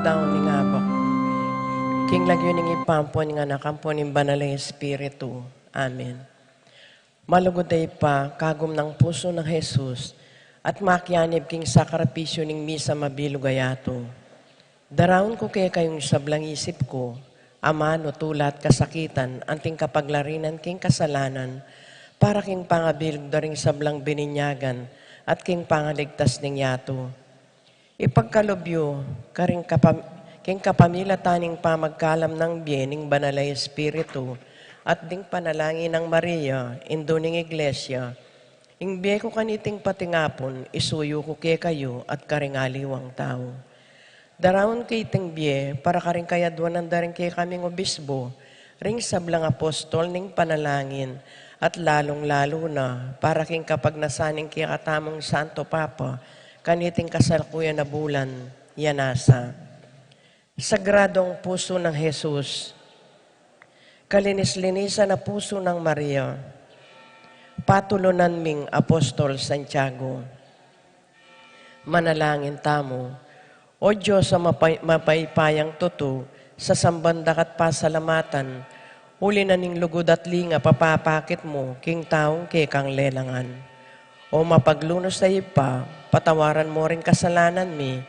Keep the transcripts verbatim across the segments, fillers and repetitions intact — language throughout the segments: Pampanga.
Daun ning abak. King lagyu ning Ibpa, ampo ning Anak, ampo ning Banal a Espiritu. Amen. Malugud a Ibpa, kagum nang pusu nang Jesus, at makianib king sakripisyu ning misa mabilug a yatu. Daraun ku kekayu ing sablang isip ku, amanu, tula at kasakitan, anting kapaglarinan king kasalanan, para king pangabilug da ring sablang bininyagan, at king pangaligtas ning yatu. Ipagkalub yu, karing kapam-, king kapamilatan ning pamagkalam nang bie ning Banal a Espiritu, at ding panalangin nang Maria, Indu ning Iglesia, ing bie ku kaniting patingapun, isuyu ku kekayu at karing aliwang tau. Daraun ke iting bie, para karing kayaduanan da ring kekaming obisbu, ring sablang apostol ning panalangin, at lalung-lalu na, para king kapagnasan ning kekatamung Santo Papa, kaniting kasalukuyan a bulan, ya nasa. Sagradong pusu nang Jesus, kalinis-linisan a pusu nang Maria, patulunan ming Apostol Santiago. Manalangin tamu. O Dios a mapay-, mapaypayang tutu, sasamban da ka at pasalamatan, uli na ning lugud at lingap a papakit mu king taung kekang lelangan. O mapaglunus a Ibpa, patawaran mu ring kasalanan mi,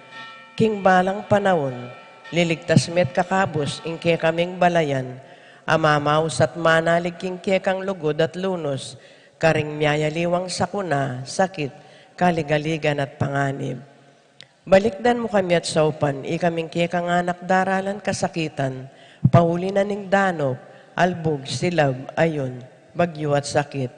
king balang panaun, liligtas mi at kakabus ing kekaming balayan, a mamaus at manalig king kekang lugud at lunus, karing miyayaliwang sakuna, sakit, kaligaligan at panganib. Balikdan mu kami at saupan, ikaming kekang anak daralan kasakitan, pauli na ning danup, albug, silab, ayun, bagyu at sakit.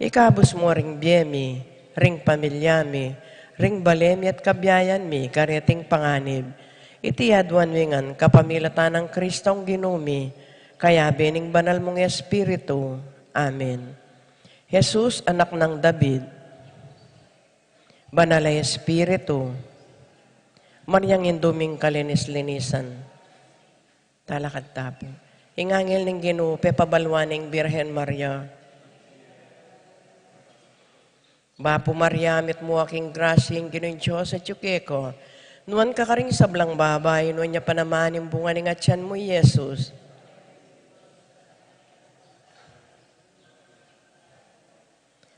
Ikabus mu ring bie mi, ring pamilya mi, ring bale mi at kabiayan mi, kareting panganib. Iti aduan mi ngan kapamilatan nang Kristong Ginu mi, kayabe ning Banal mung Espiritu. Amen. Jesus, Anak nang David, Banal a Espiritu, Mariang Indu ming kalinis-linisan. Talakad ta pu. Ing anghel ning Ginu, pepabalwan ning Birhen Maria. Bapu Maria, mitmu ka king grasya, ing Ginung Dios atyu keka. Nuan ka karing sablang babai, nuan ya pa naman ing bunga ning atian mu, i Jesus.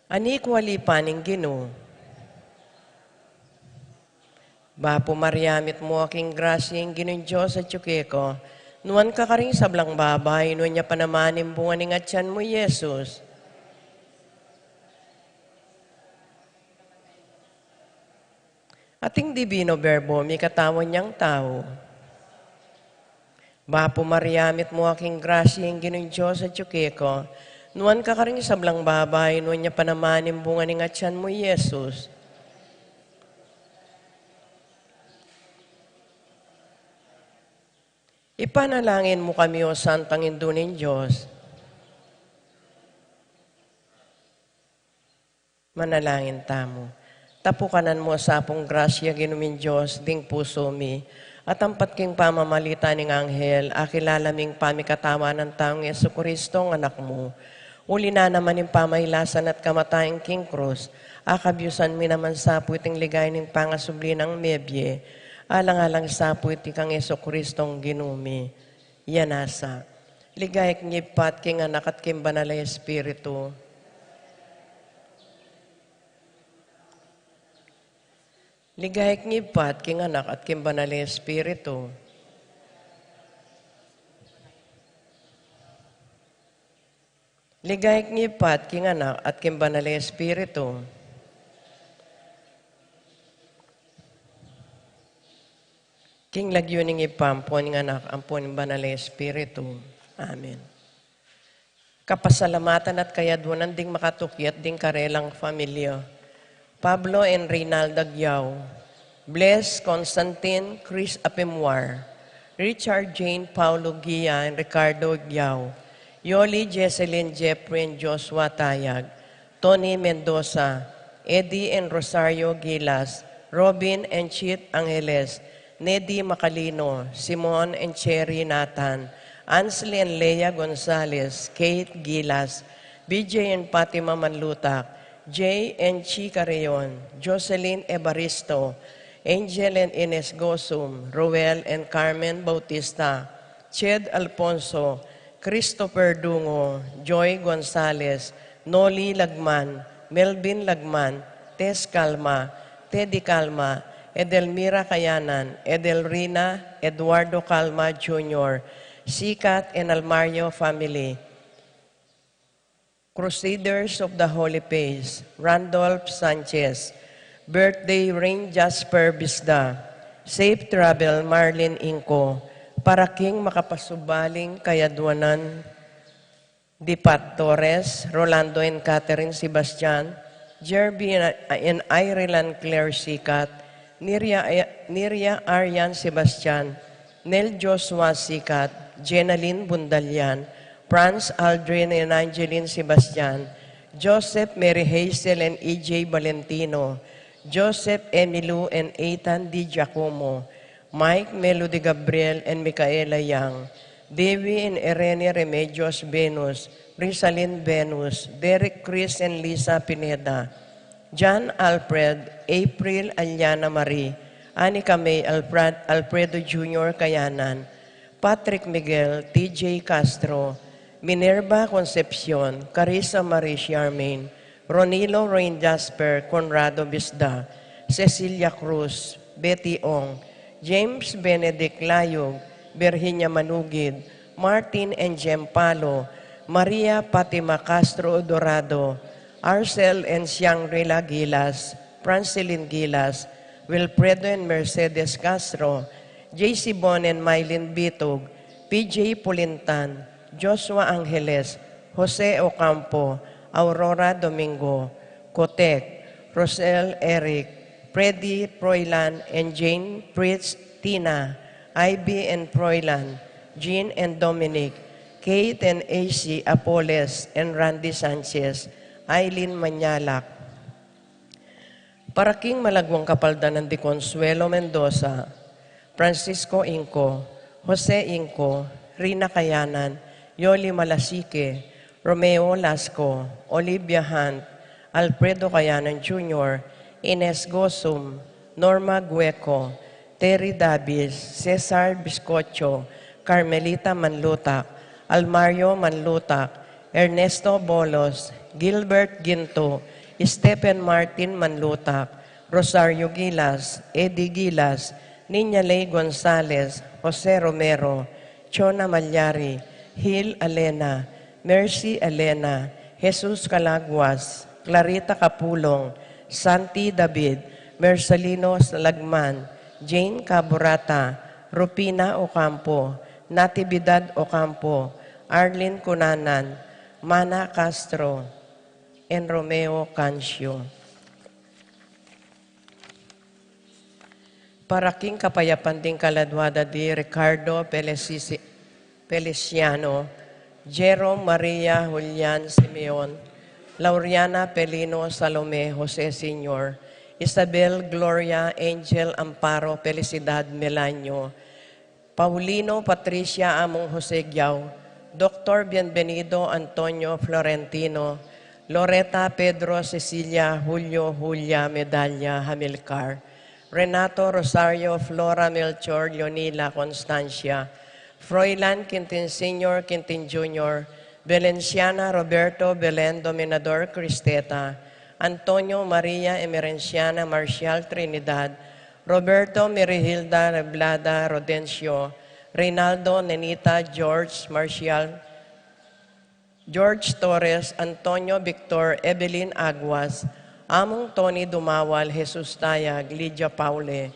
Ani ku ali pa ning Ginu. Bapu Maria, mitmu ka king grasya, ing Ginung Dios atyu keka. Nuan ka karing sablang babai, nuan ya pa naman ing bunga ning atian mu, i Jesus. Ating Divino Verbo, mikatawan yang tau. Bapu Maria, mitmu ka king grasya, ing Ginung Dios atyu keka. Nuan ka karing sablang babai, nuan ya pa naman ing bunga ning atian mu, i Jesus. Ipanalangin mu kami, o Santang Indu ning Dios. Manalangin tamu. Tapukanan mu sa pung grasya, Ginu ming Dios, ding pusu mi, at ampat king pamamalitan ning anghel, akilala ming pamikatawan nang taung Jesucristo, ing Anak mu. Uli na naman ning pamailasan at kamatayan king krus, akabyusan mi naman sa pu iting ligaya ning pangasubli nang mebie, alang-alang sa pu iti kang Jesucristong Ginu mi. Iya nasa. Ligaya king Ibpa at king Anak at king Banal a Espiritu. Ligaya king Ibpa at king Anak at king Banal a Espiritu. Ligaya king Ibpa at king Anak at king Banal a Espiritu. King lagyu ning Ibpa, ampo ning Anak, ampo ning Banal a Espiritu. Amen. Kapasalamatan at kayaduanan ding makatuki at ding karelang familia. Pablo and Reynalda Giao, Bles Constantine, Chris Apimwar, Richard Jane Paulo Gia and Ricardo Giao, Yoli, Jesselyn, Jeffrey and Joshua Tayag, Tony Mendoza, Eddie and Rosario Gilas, Robin and Chit Angeles, Nedy Macalino, Simon and Cherry Nathan, Ansley and Lea Gonzalez, Kate Gilas, B J and Fatima Manlutak, Jay and Chi Carreon, Jocelyn Evaristo, Angel and Ines Gosum, Roel and Carmen Bautista, Ched Alfonso, Christopher Dungo, Joy Gonzalez, Noli Lagman, Melvin Lagman, Tess Calma, Teddy Calma, Edelmira Kayanan, Edelrina, Eduardo Calma Junior, Sikat and Almario family, Crusaders of the Holy Face, Randolph Sanchez, birthday Rain Jasper Bisda, safe travel Marlene Inco, para king makapasubaling kayadwanan Dipat Torres, Rolando and Catherine Sebastian, Jerby and Ireland Claire Sikat, Niria, Niria Arian Sebastian, Nel Joshua Sikat, Jenalyn Bundalian, Franz Aldrin and Angeline Sebastian, Joseph Mary Hazel and E J Valentino, Joseph Emilu and Ethan D. Giacomo, Mike Melody Gabriel and Micaela Yang, Dewi and Irene Remedios Venus, Rizalin Venus, Derek Chris and Lisa Pineda, John Alfred, April Aliana Marie, Anika May Alfred, Alfredo Junior Kayanan, Patrick Miguel, T J Castro, Minerva Concepcion, Carissa Marie Charmaine, Ronilo Rain Jasper, Conrado Bisda, Cecilia Cruz, Betty Ong, James Benedict Layug, Virginia Manugid, Martin and Jem Palo, Maria Fatima Castro Dorado, Arcel and Shangri-La Gilas, Francilin Gilas, Wilfredo and Mercedes Castro, J C Bon and Mylene Bitug, P J Pulintan, Joshua Angeles, Jose Ocampo, Aurora Domingo, Kotek, Rosel Eric, Freddy Froilan and Jane Fritz, Tina, Ivy and Froilan, Jean and Dominic, Kate and A C Apoles and Randy Sanchez, Eileen Manyalak. Para king malagwang kapaldanan di Consuelo Mendoza, Francisco Inco, Jose Inco, Rina Kayanan, Yoli Malasique, Romeo Lasco, Olivia Hunt, Alfredo Kayanan Junior, Ines Gosum, Norma Gueco, Terry Davis, Cesar Biscocho, Carmelita Manlutak, Almario Manlutak, Ernesto Bolos, Gilbert Ginto, Stephen Martin Manlutak, Rosario Gilas, Eddie Gilas, Niña Ley Gonzalez, Jose Romero, Chona Malyari, Hil Alena, Mercy Alena, Jesus Calaguas, Clarita Capulong, Santi David, Mercelino Lagman, Jane Caburata, Rufina Ocampo, Natividad Ocampo, Arlene Cunanan, Mana Castro, and Romeo Cancio. Para king kapayapan ding kaladua da di Ricardo Pelesisi-, Feliciano, Jerome Maria Julian Simeon, Lauriana Pelino Salome Jose Senior, Isabel Gloria Angel Amparo Felicidad Melanio, Paulino Patricia Among Jose Giao, Doctor Bienvenido Antonio Florentino, Loreta Pedro Cecilia Julio Julia Medalla Hamilcar, Renato Rosario Flora Melchor Leonila Constancia, Froilan Quintin Senior Quintin Junior, Valenciana Roberto Belen Dominador Cristeta, Antonio Maria Emerenciana Marcial Trinidad, Roberto Merihilda Reblada Rodencio, Reynaldo Nenita George Marcial, George Torres, Antonio Victor, Evelyn Aguas, Among Tony Dumawal, Jesus Tayag, Lydia Paule,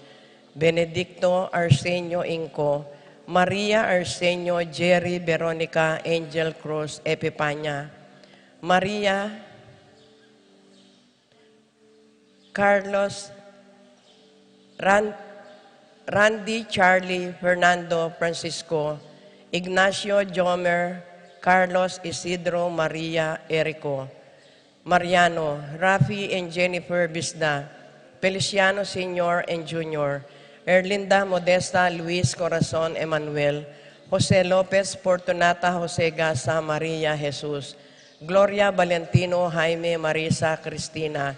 Benedicto Arsenio Inco, Maria Arsenio, Jerry, Veronica, Angel Cruz, Epipania, Maria, Carlos, Ran-, Randy, Charlie, Fernando, Francisco, Ignacio, Jomer, Carlos, Isidro, Maria, Erico, Mariano, Rafi and Jennifer Bisda, Feliciano Senior and Junior, Erlinda, Modesta, Luis, Corazon, Emmanuel, Jose Lopez, Fortunata, Jose Gasa, Maria, Jesus, Gloria, Valentino, Jaime, Marisa, Cristina,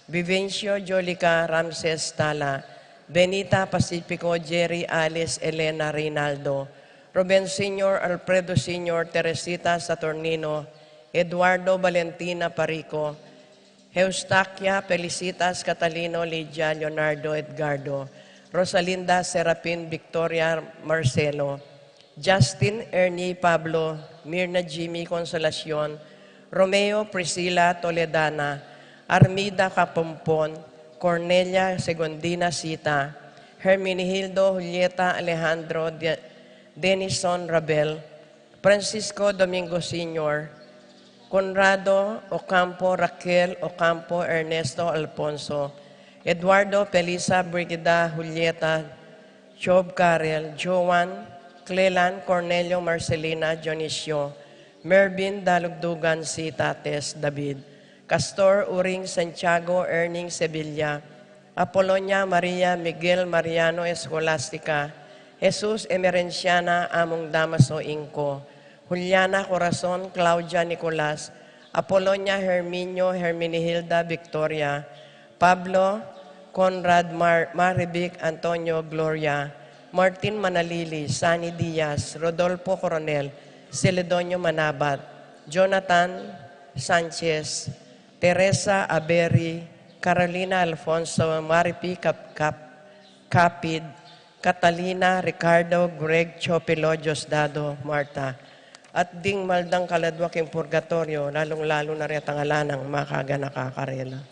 Vivencio, Jolica, Ramses, Tala, Benita Pacifico, Jerry, Alice, Elena, Reynaldo, Ruben Senior, Alfredo Senior, Teresita Saturnino, Eduardo, Valentina Parico, Eustaquia, Felicitas, Catalino, Lydia, Leonardo, Edgardo, Rosalinda, Serapin, Victoria, Marcelo, Justin, Ernie, Pablo, Mirna, Jimmy, Consolacion, Romeo, Priscila, Toledana, Armida, Capompon, Cornelia, Segundina, Sita, Herminihildo, Julieta, Alejandro, De-, Denison, Rabel, Francisco, Domingo Senior, Conrado, Ocampo, Raquel, Ocampo, Ernesto, Alfonso, Eduardo, Felisa, Brigida, Julieta, Job, Karel, Joan, Clelan, Cornelio, Marcelina, Dionisio, Mervin, Dalugdugan, Sita, Tess, David, Castor, Uring, Santiago, Erning, Sevilla, Apolonia, Maria, Miguel, Mariano, Escolastica, Jesus, Emerenciana, Among Damaso, Inco, Juliana, Corazon, Claudia, Nicolas, Apolonia, Herminio, Herminihilda, Victoria, Pablo, Conrad, Mar-, Marivic, Antonio, Gloria, Martin, Manalili, Sunny, Diaz, Rodolfo, Coronel, Celedonio, Manabat, Jonathan, Sanchez, Teresa, Aberi, Carolina, Alfonso, Maripi, Cap-, Cap-, Capid, Catalina, Ricardo, Greg, Chopilo, Diosdado, Marta, at ding maldang kaladwa king purgatorio, lalung-lalu na retang ala nang makaganaka karela.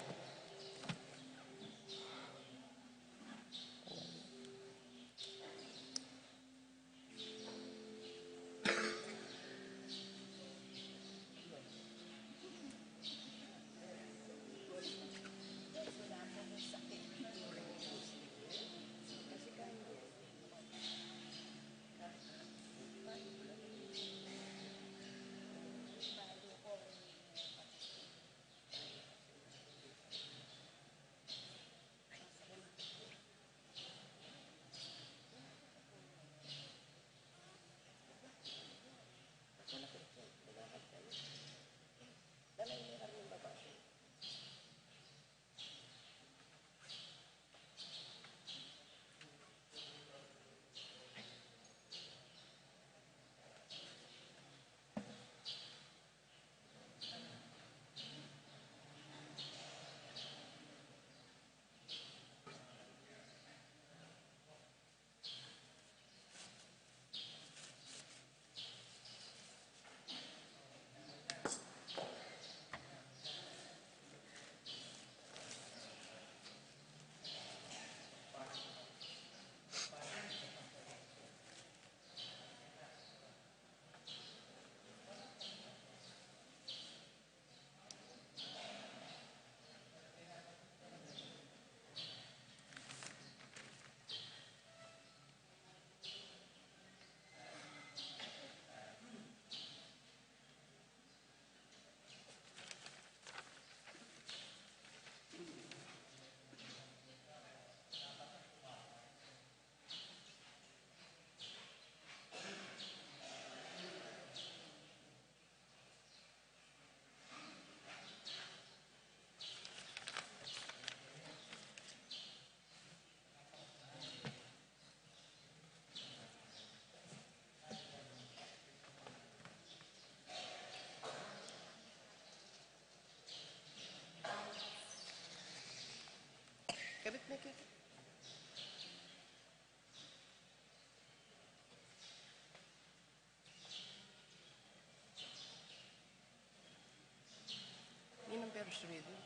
Ninang first reading?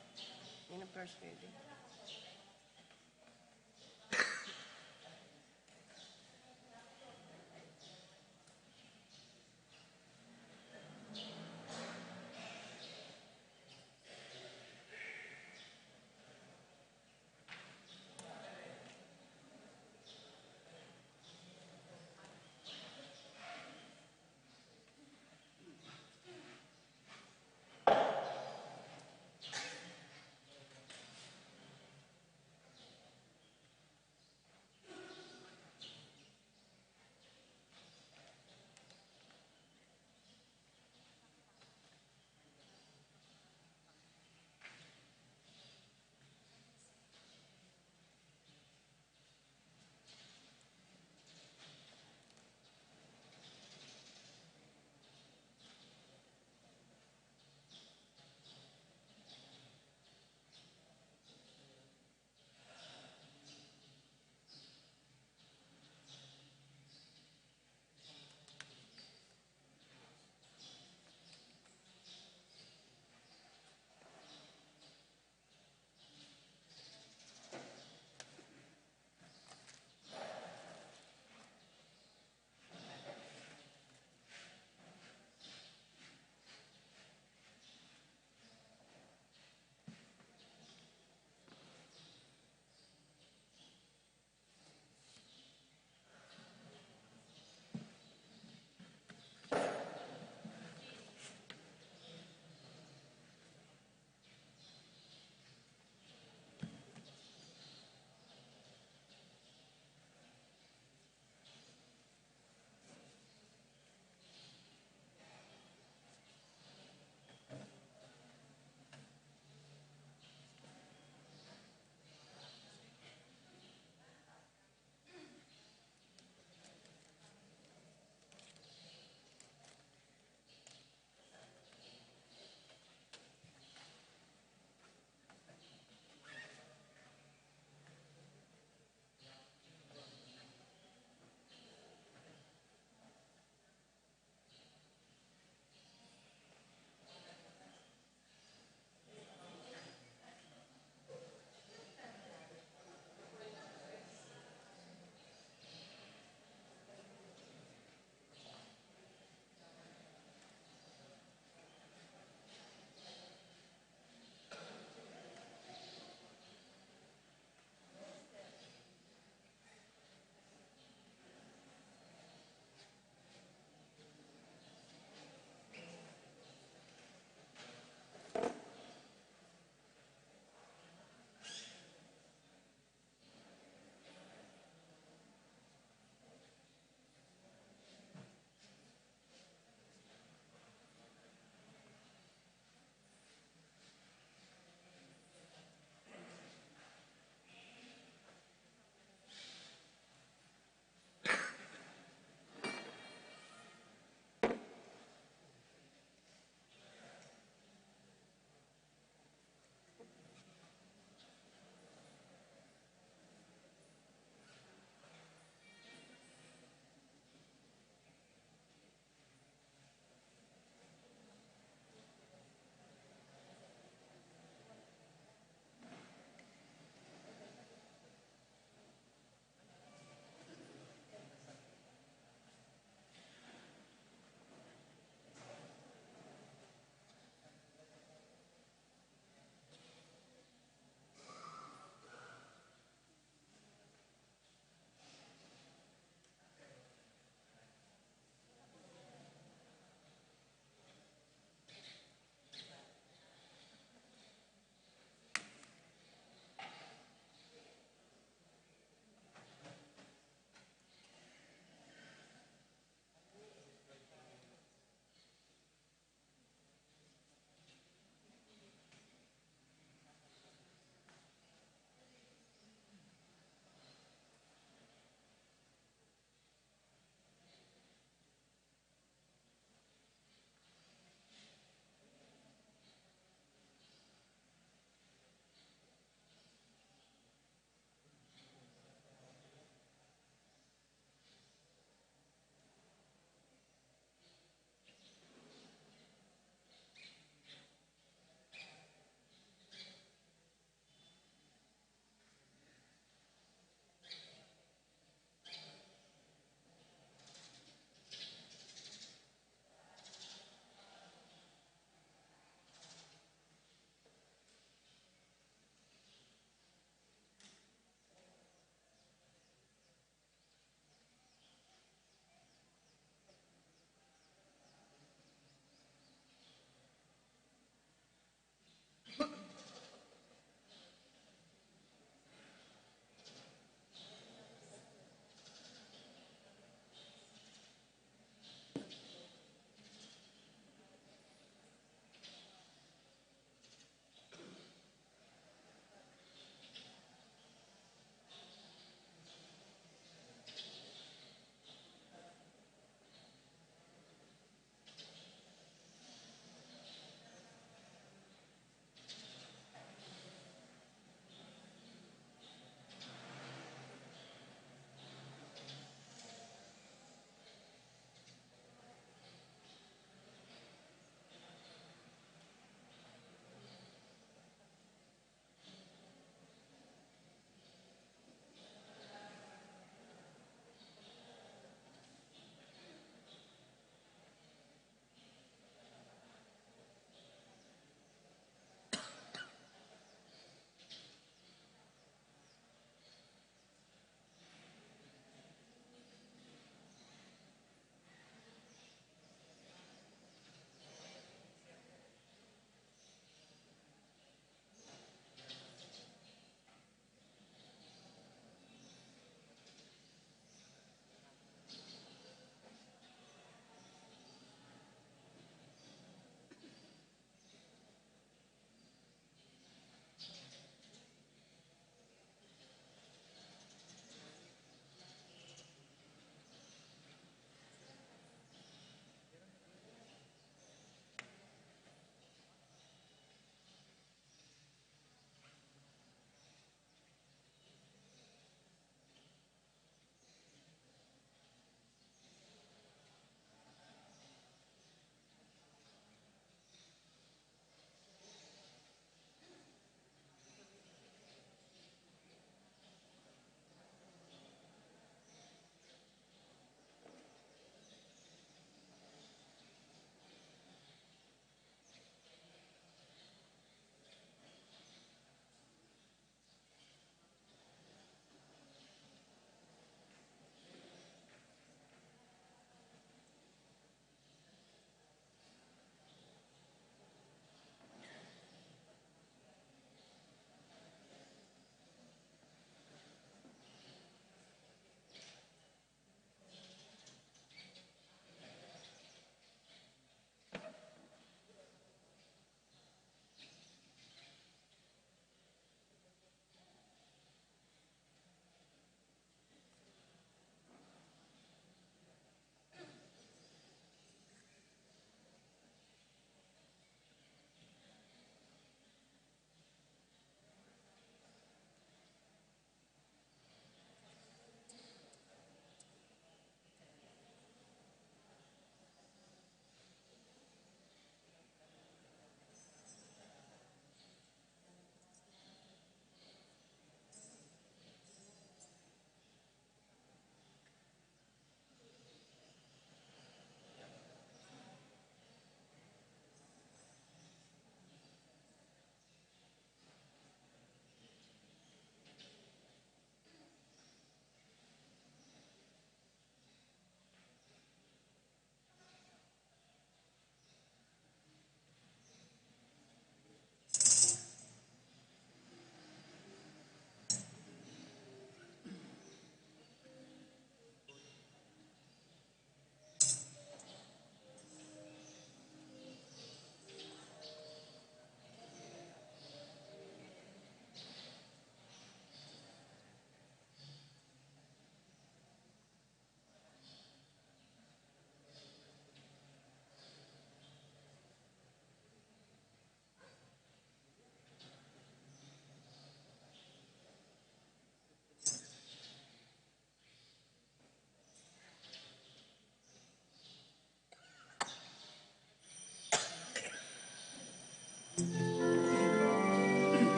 Ninang first reading?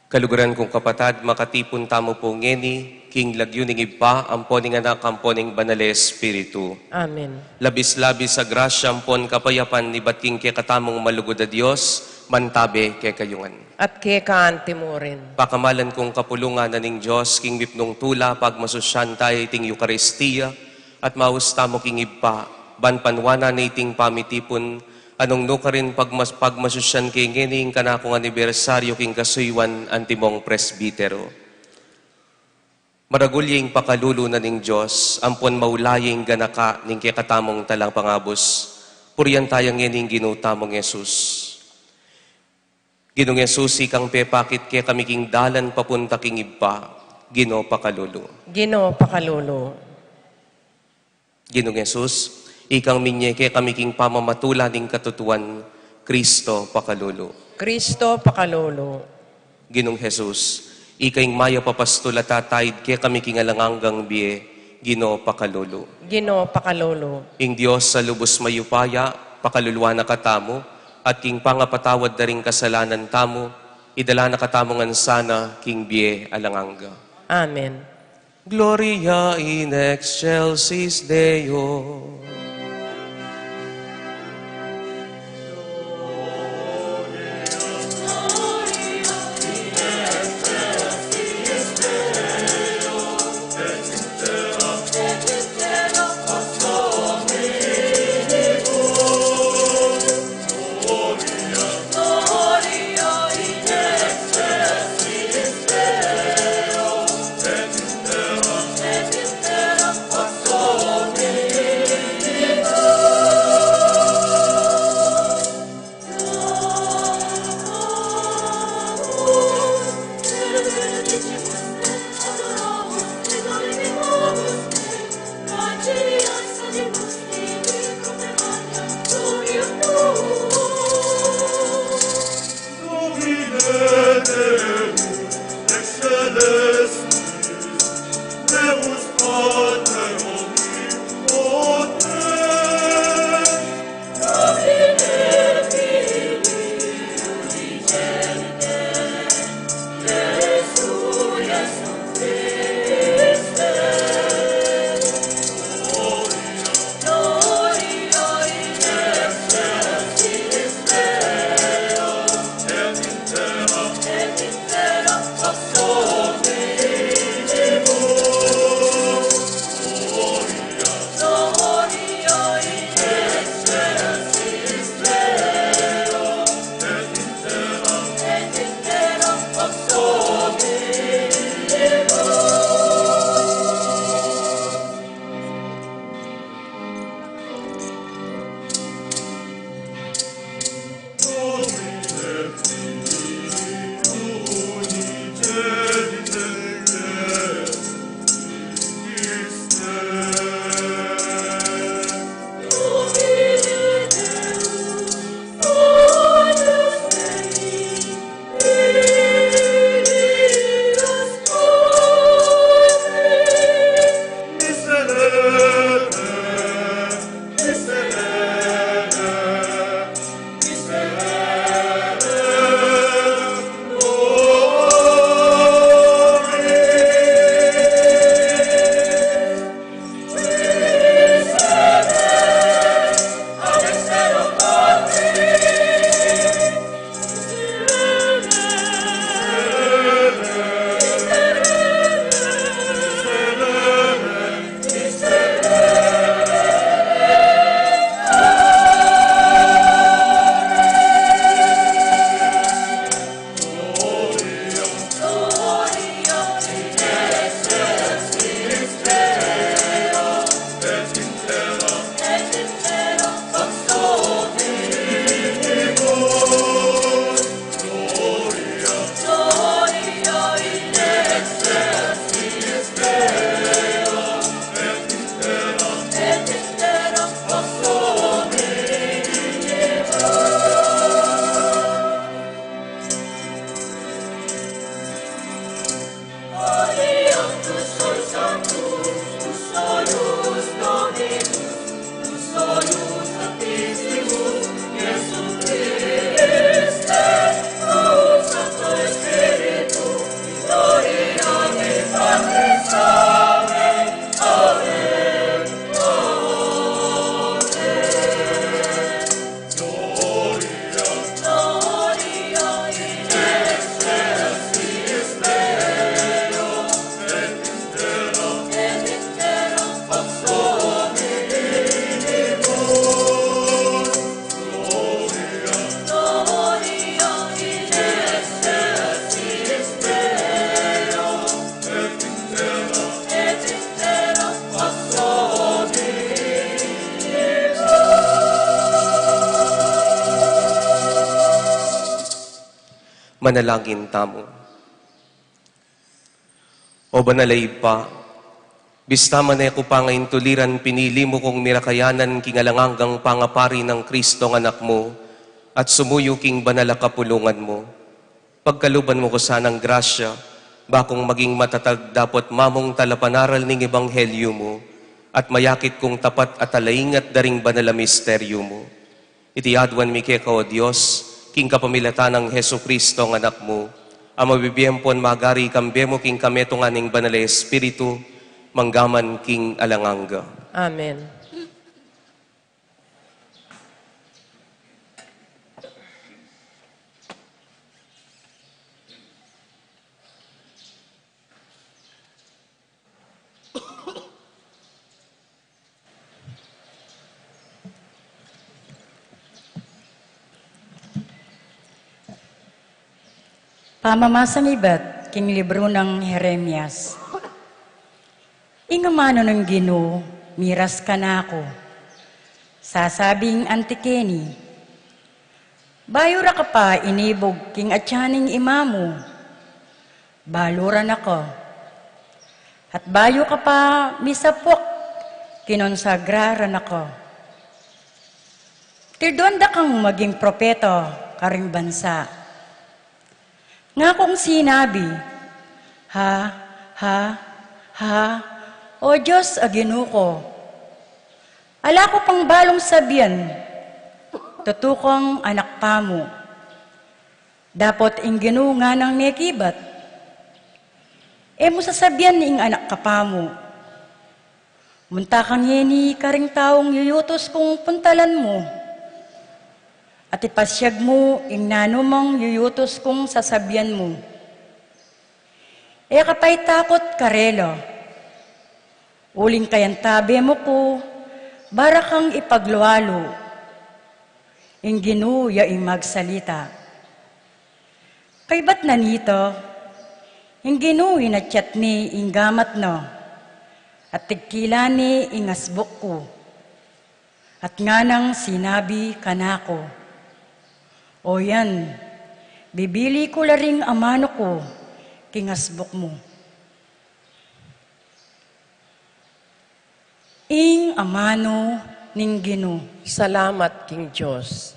Kaluguran kung kapatad, makatipun tamu pu ngeni king lagyu ning Ibpa, ampo ning Anak, ampo ning Banal a Espiritu. Amen. Labis-labis a grasya ampon kapayapan ibat king kekatamung malugud a Dios, mantabe kekayu ngan. At keka anti mu rin. Pakamalan kung kapulungan na ning Dios king mipnung tula, pagmasusyan taya iting Eukaristia, at maus tamu king Ibpa, ban panuanan na iting pamitipun, a nung nukarin pagmas-, pagmasusyan ke ngeni ing kanakung anibersaryu king kasuyuan antimong presbiteru. Maragul ya ing pakalulu na ning Dios, ampon maula ya ing ganaka ning kekatamung talapangabus. Purian taya ngeni ing Ginu tamung Jesus. Ginung Jesus, ikang pepakit kekami king dalan papunta king Ibpa, Ginu pakalulu. Ginu pakalulu. Ginung Jesus, ikang minye kekami king pamamatula ning katutuan, Kristo pakalulu. Kristo pakalulu. Ginung Jesus, ika ing mayap a pastul a tataid kekami king alang anggang bie, Ginu pakalulu. Ginu pakalulu. Ing Dios a lubus mayupaya, pakaluluan na katamu, at king pangapatawad da ring kasalanan tamu, idala na katamu ngan sana king bie alang angga. Amen. Gloria in excelsis Deo. Manalangin tamu. O Banal a Ibpa, bista man e ku pangaintuliran, pinili mu kung mirakayanan king alang anggang pangapari nang Kristong Anak mu, at sumuyu king banal a kapulungan mu. Pagkaluban mu ku sanang grasya, ba kung maging matatag dapot mamung talapanaral ning ebanghelyu mu, at mayakit kung tapat at alaingat da ring banal a misteryu mu. Iti aduan mi keka, O Dios, king kapamilatan nang Jesukristong Anak mu, a mabibie ampon magari kambe mu king kametungan ning Banal a Espiritu, mangga man king alang angga. Amen. Pamamasang ibat king libru nang Jeremias. Ing amanu ning Ginu miras kanaku, sasabing anti keni, bayu ra ka pa inibug king atian ning ima mu, balu ra na ka. At bayu ka pa misapuk, kinonsagra ra na ka. Tilduan da kang maging propeta karing bansa. Ngakung sinabi, "Ha, ha, ha, O Dios a Ginu ku, ala ku pang balung sabian, tutu kang anak pamu." Dapot ing Ginu nganang mekibat, "E mu sasabian ing anak ka pamu. Munta ka ngeni karing taung yuyutus kung puntalan mu, at ipasiag mu ing nanumang yuyutus kung sasabian mu. E ka pa itakut karela, uling kayantabe mu ku, ba ra kang ipaglualu. Ing Ginu ya ing magsalita." Kaybat na nita, ing Ginu inatyat ne ing gamat na, at tigkilan ne ing asbuk ku, at nganang sinabi kanaku, "O yan, bibili ku la ring amanu ku king asbuk mu." Ing amanu ning Ginu. Salamat king Dios.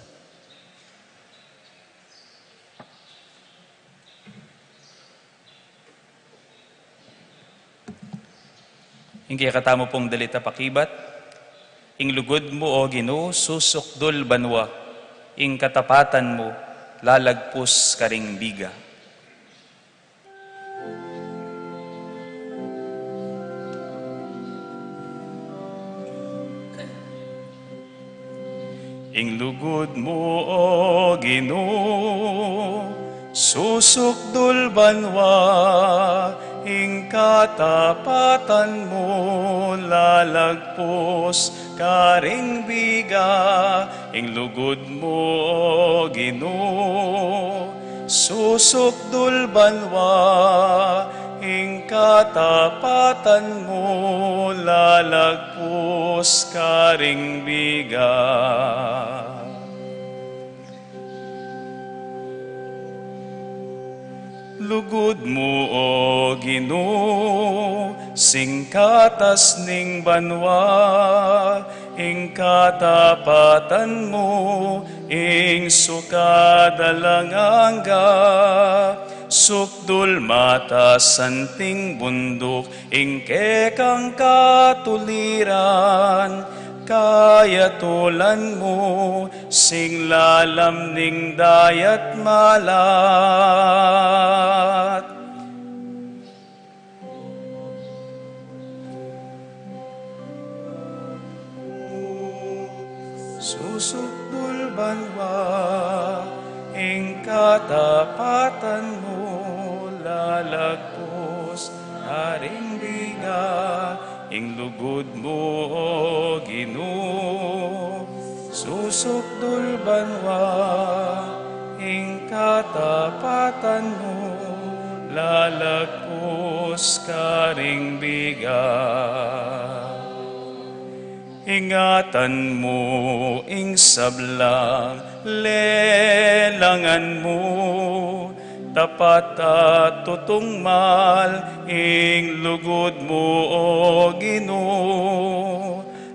Ing kekatamu pung dalit a pakibat, ing lugud mu, O Ginu, susukdul banua, ing katapatan mu lalagpus karing biga. Ing lugud mu, O Ginu, susukdul banua, ing katapatan mu lalagpus karing biga. Ing lugud mu, O Ginu, susukdul banua, ing katapatan mu lalagpus karing biga. Lugud mu, O Ginu, singkatas ning banua, ing katapatan mu ing sukad alang angga. Sukdul mata santing bunduk ing kekang katuliran, kayatulan mu sing lalam ning dayat malat. Susukdul banua, ing katapatan mu lalagpus karing biga. Ing lugud mu, O Ginu, susukdul banua, ing katapatan mu lalagpus karing biga. Ingatan mu ing sablang lelangan mu, Tapat at tutung mal ing lugud mu, O Ginu,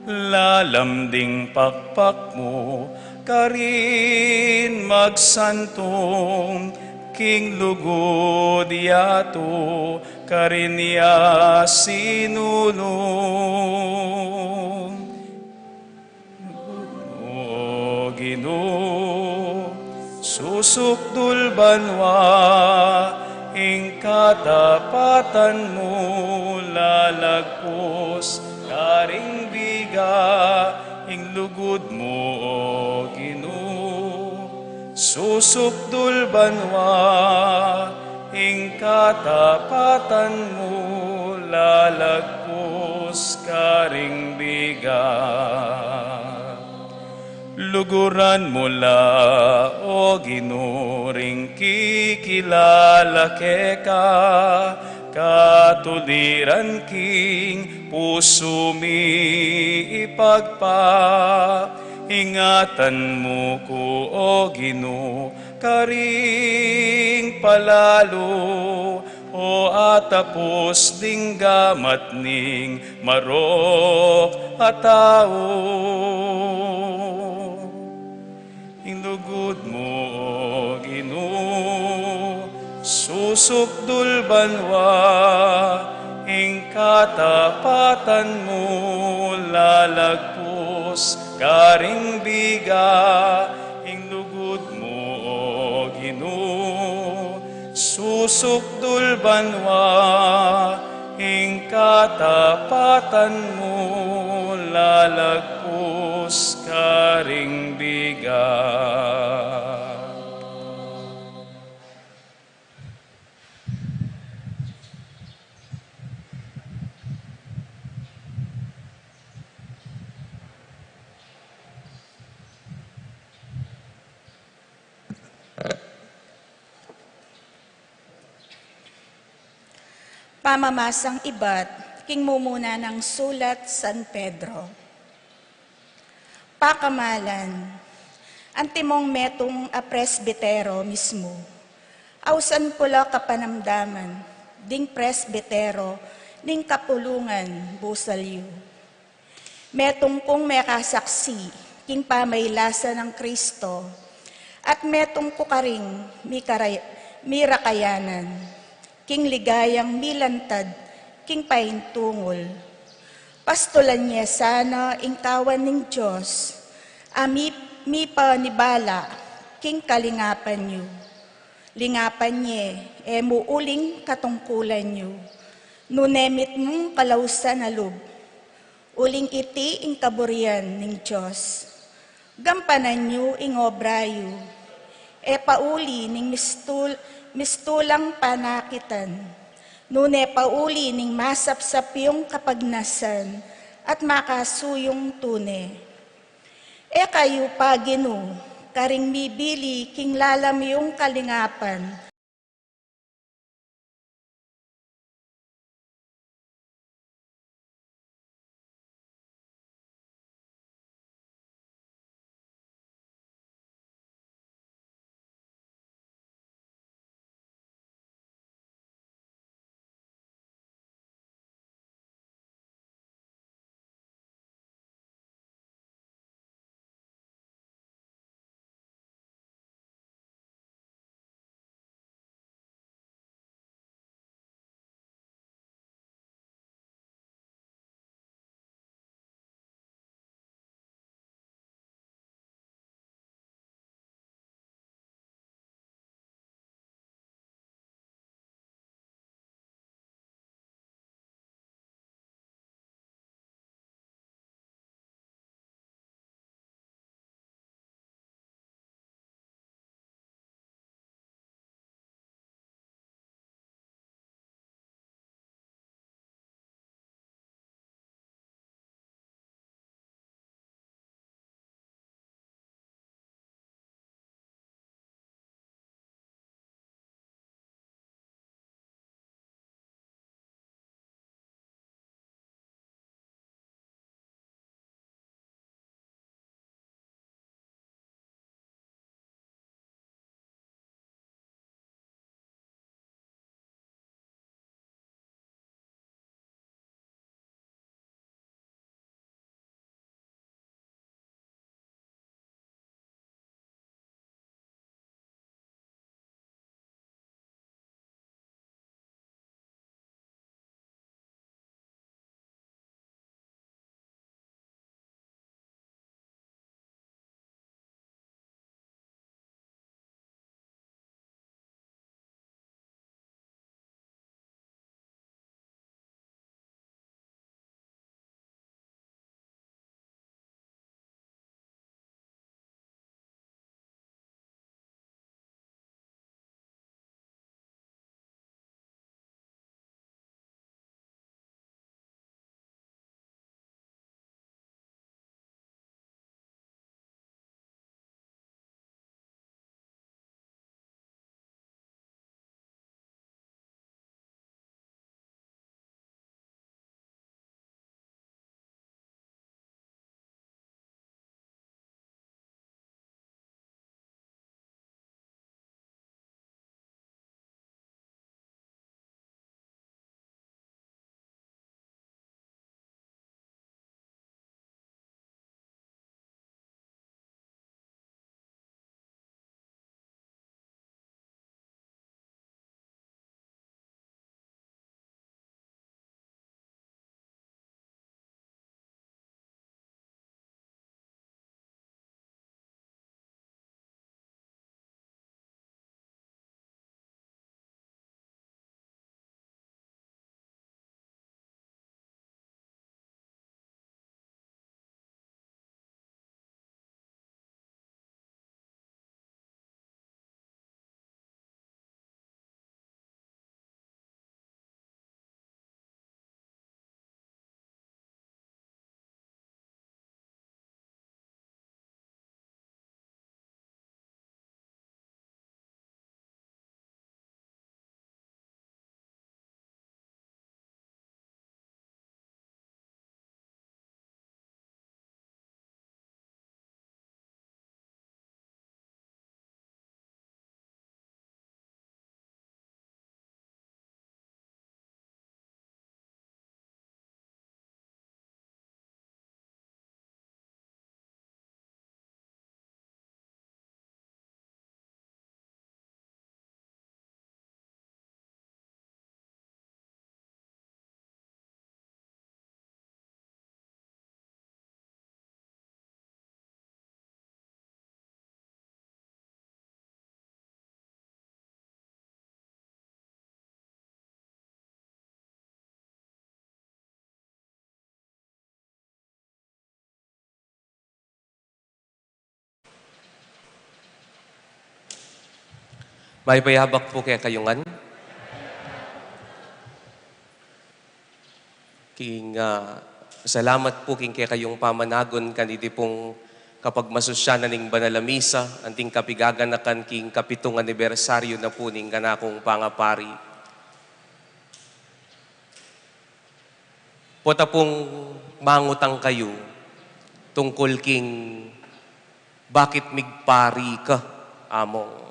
lalam ding pakpak mu, karin magsantung king lugud yatu, karin ya sinulung. O Ginu, susukdul banua ing katapatan mu, lalagpus karing biga ing lugud mu, O Ginu. Susukdul banua ing katapatan mu, lalagpus karing biga. Luguran mu la, O Ginu, ring kikilala keka, katuliran king pusu mi ipagpa. Ingatan mu ku, O Ginu, karing palalu, o atapus ding gamat ning marok a tau. Ing lugud mu, O Ginu, susukdul banua, ing katapatan mu, lalagpus karing biga, ing lugud mu, O Ginu, susukdul banua, ing katapatan mu, lalagpus karing biga. Pamamasang ibat king mumuna nang sulat San Pedro. Pakamalan, antimong metung a presbitero mismu, ausan ku la kapanamdaman ding presbitero ning kapulungan busal yu. Metung kung mekasaksi king pamailasan nang Kristo, at metung ku karing mikaray-, mirakayanan king ligayang milantad king paintungul. Pastulan ye sana ing kawan ning Dios a mi-, mipanibala king kalingapan yu. Lingapan ye, e mu uling katungkulan yu, nune mitmung kalausan a lub. Uling iti ing kaburian ning Dios. Gampanan yu ing obra yu, e pauli ning mistul-, mistulang panakitan, nune pauli ning masapsap yung kapagnasan at makasuyung tune. E kayu pa, Ginu, karing mibili king lalam yung kalingapan. Mayap a abak pu kekayu ngan. King, ah, salamat pu king kekayung pamanagun kaniti pung kapagmasusyanan ning banal a misa, anting kapigaganakan king kapitung anibersaryu na pu ning kanakung pangapari. Pota pung mangutang kayu tungkul king bakit migpari ka, Among.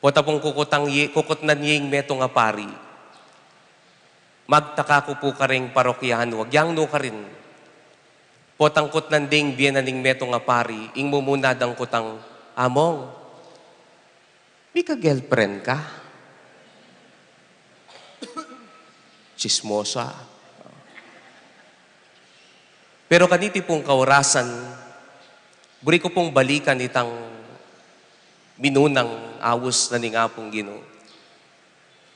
Pota pung kukutang ye, kukutnan ye ing metung a pari. Magtaka ku pu karing parokyahan, agyang nukarin. Potang kutnan ding bie na ning metung a pari, ing mumuna dang kutang, Among, mika-girlfriend ka? Tsismosa. Pero kaniti pung kaurasan, buri ku pung balikan itang minunang aus na ning Apung Ginu.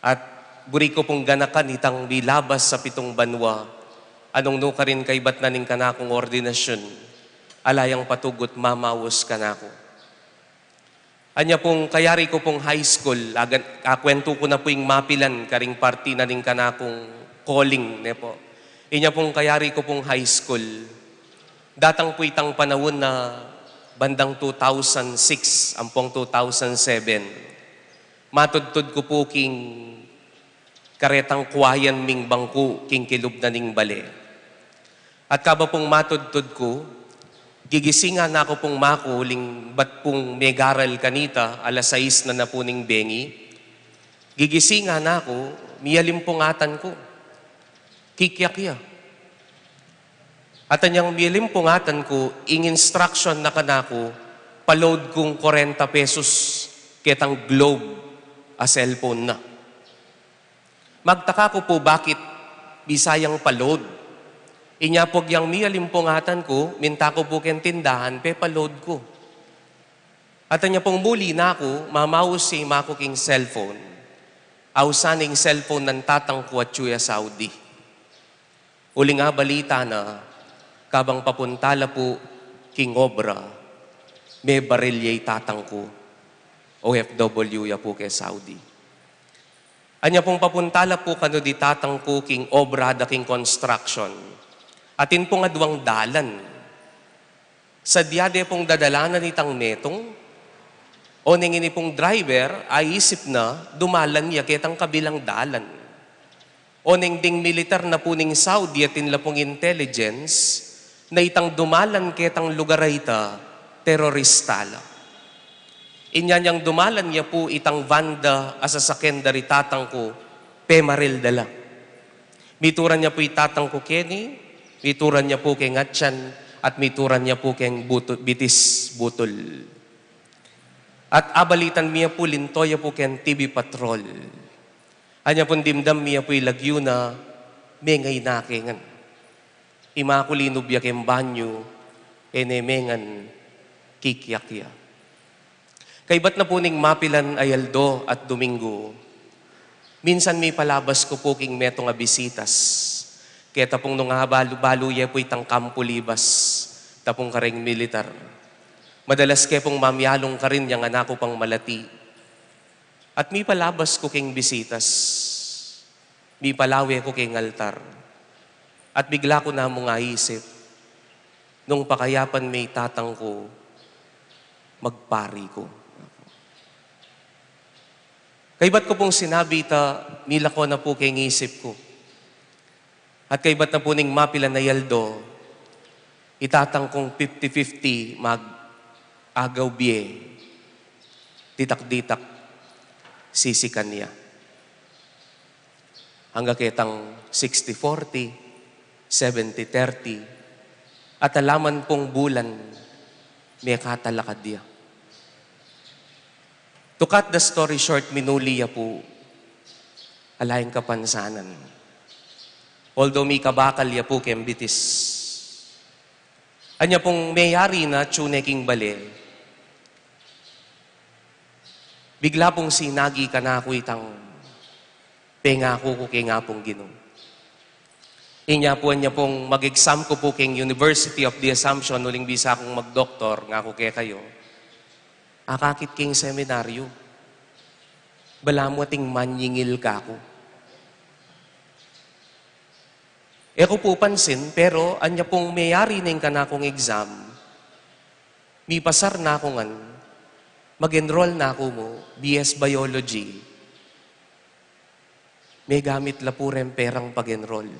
At buri ku pung ganakan itang milabas sa pitung banua, nung nukarin kaybat na ning kanakung ordinasyun, ala yang patugut mamaus kanaku. Anya pung kayari ku pung high school, agan-, akwentu ku na pu ing mapilan karing parti na ning kanakung calling, ne pu. Inya pung kayari ku pung high school, datang pu itang panaun na bandang two thousand six ampong two thousand seven. Matudtud ku pu king karetang kuayan ming bangku king kilub na ning bale. At kaba pung matudtud ku, gigisingan na ku pung maku uling bat pung megaral kanita, alas sais na na pu ning bengi. Gigisingan na ku, mialimpungatan ku. Kikyak ya. At anyang mialimpungatan ku, ing instruction na kanaku, pa-load kung kwarenta pesos ketang Globe a cellphone na. Magtaka ku pu bakit bisa yang pa-load. Inya pu agyang mialimpungatan ku, minta ku pu keng tindahan, pepa-load ku. At anya pung muli na ku, mamaus ya i maku king cellphone. Ausan ing cellphone nang tatang ku atyu ya Saudi. Uling abalita na, kabang papunta la pu king obra, mebaril ya i tatang ku, O F W ya pu ke Saudi. Anya pung papunta la pu kanu di tatang ku king obra da king construction. Atin pung aduang dalan. Sadya de pung dadalanan itang metung, oneng ini pung driver, aisip na, dumalan ya ketang kabilang dalan. Oneng ding militar na pu ning Saudi atin la pung intelligence, na itang dumalan ketang lugar a ita, terorista la. Inya nyang dumalan ya pu itang van da a sasakyan da ri tatang ku, pemaril da la. Mituran ya pu i tatang ku keni, mituran ya pu keng atyan, at mituran ya pu keng butu-, bitis butul. At abalitan mi ya pu, linto ya pu keng T V Patrol. Anya pung dimdam mi ya pu i lagyu na, mengay na ke ngan. I maku linub ya keng banyu, e ne me ngan kikyak ya. Kaybat na pu ning mapilan a aldo at Domingo, minsan mipalabas ku pu king metung a bisitas. Keta pung nung abalu-balu ye pu itang kampu libas, tapung kareng militar. Madalas ke pung mamialung karin yang anak ku pang malati. At mipalabas ku king bisitas. Mipalawe ku king altar. At bigla ku na mung aisip, nung pakayapan me i tatang ku, magpari ku. Kaybat ku pung sinabi ita, milako na pu keng isip ku. At kaybat na pu ning mapilan a aldo, i tatang kung fifty fifty mag-agaw bie, ditak-ditak, sisikan ya. Angga ketang sixty forty, seventy thirty, at ala man pung bulan, mekatalakad ya. To cut the story short, minuli ya pu, ala yang kapansanan. Although mikabakal ya pu keng bitis. Anya pung meyari na, atyu ne king bale. Bigla pung sinagi kanaku itang pengaku ku keng Apung Ginu. Inya pu, anya pung mag-exam ku pu keng University of the Assumption, uling bisa kung magdoktor, ngaku kekayu, akakit keng seminaryu. Balamu ating manyingil kaku. E ku pu pansin, pero anya pung meyari ne ing kanakung exam, mipasar na ku ngan, mag-enroll na ku mu B S Biology. Megamit la pu reng perang pag-enroll.